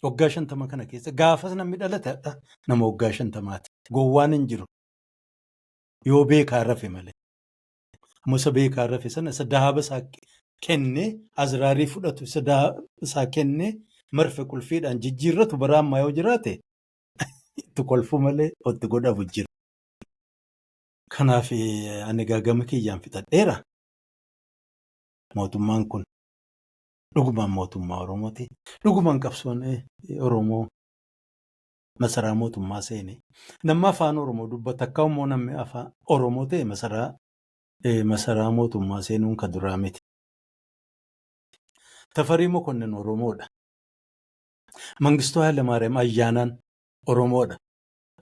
Waggaa 50 kana keessa gaafas namni dhalate hadha nama waggaa 50ti. Gowwaan hin jiru. Yoo beekaa rafe malee. Ammoo isa beekaa rafe sana isa dahaba isaa kennee azraarii fudhatu isa dahaba isaa kennee marfe qulfiidhaan jijjiirratu bara ammaa yoo jiraate itti kolfuu malee itti godhamu jiru. Kanaaf ani gama kiyyaan fixadheera. Mootummaan kun dhugumaan mootummaa Oromooti. Dhugumaan qabsoon Oromoo masaraa mootummaa seene. Namni afaan Oromoo dubbata akka immoo namni afaan Oromoo ta'e masaraa mootummaa seenuun kan duraa miti. Tafarii Mokonnin Oromoodha. Mangistuu Hayilamaariyaam Ayyaanaan Oromoodha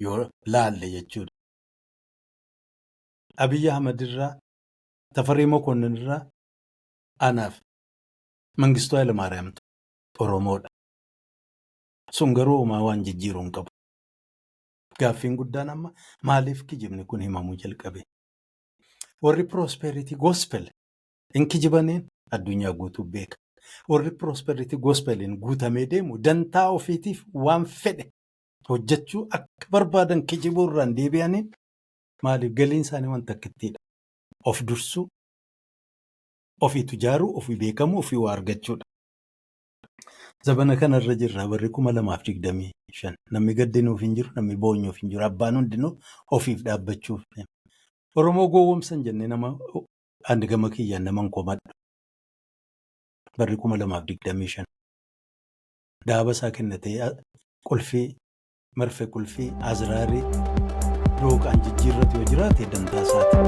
yoo laalle jechuudha. Abiyyi Ahmad irraa Tafarii Mokonnin irraa anaaf Mangistuu Hayilamaariyaamtu Oromoodha. Sun garuu homaa waan jijjiiruu hin qabu. Gaaffiin guddaan amma maaliif kijibni kun himamuu jalqabe? Warri prosperity gospel hin kijibaniin addunyaa guutuu beeka. Warri prosperity gospeliin guutamee deemu dantaa ofiitiif waan fedhe hojjechuu akka barbaadan kijibuu irraan deebi'aniin maaliif galiin isaanii wanta akkittiidha. Of dursuu, ofiitu ijaaruu, ofii beekamuu, ofii waa argachuudha. Zabana kanarra jirra barri 2025. Namni gaddinuuf hin jiru, namni boonyuuf hin jiru. Abbaan hundinuu ofiif dhaabbachuuf. Oromoo gowwoomsan jennee nama ani gama kiyyaan nama hin komadhu. Barri 2025. Daaba isaa kennatee qulfii marfe qulfii azraarii dooqaan jijjiirratu yoo jiraate dantaa isaati.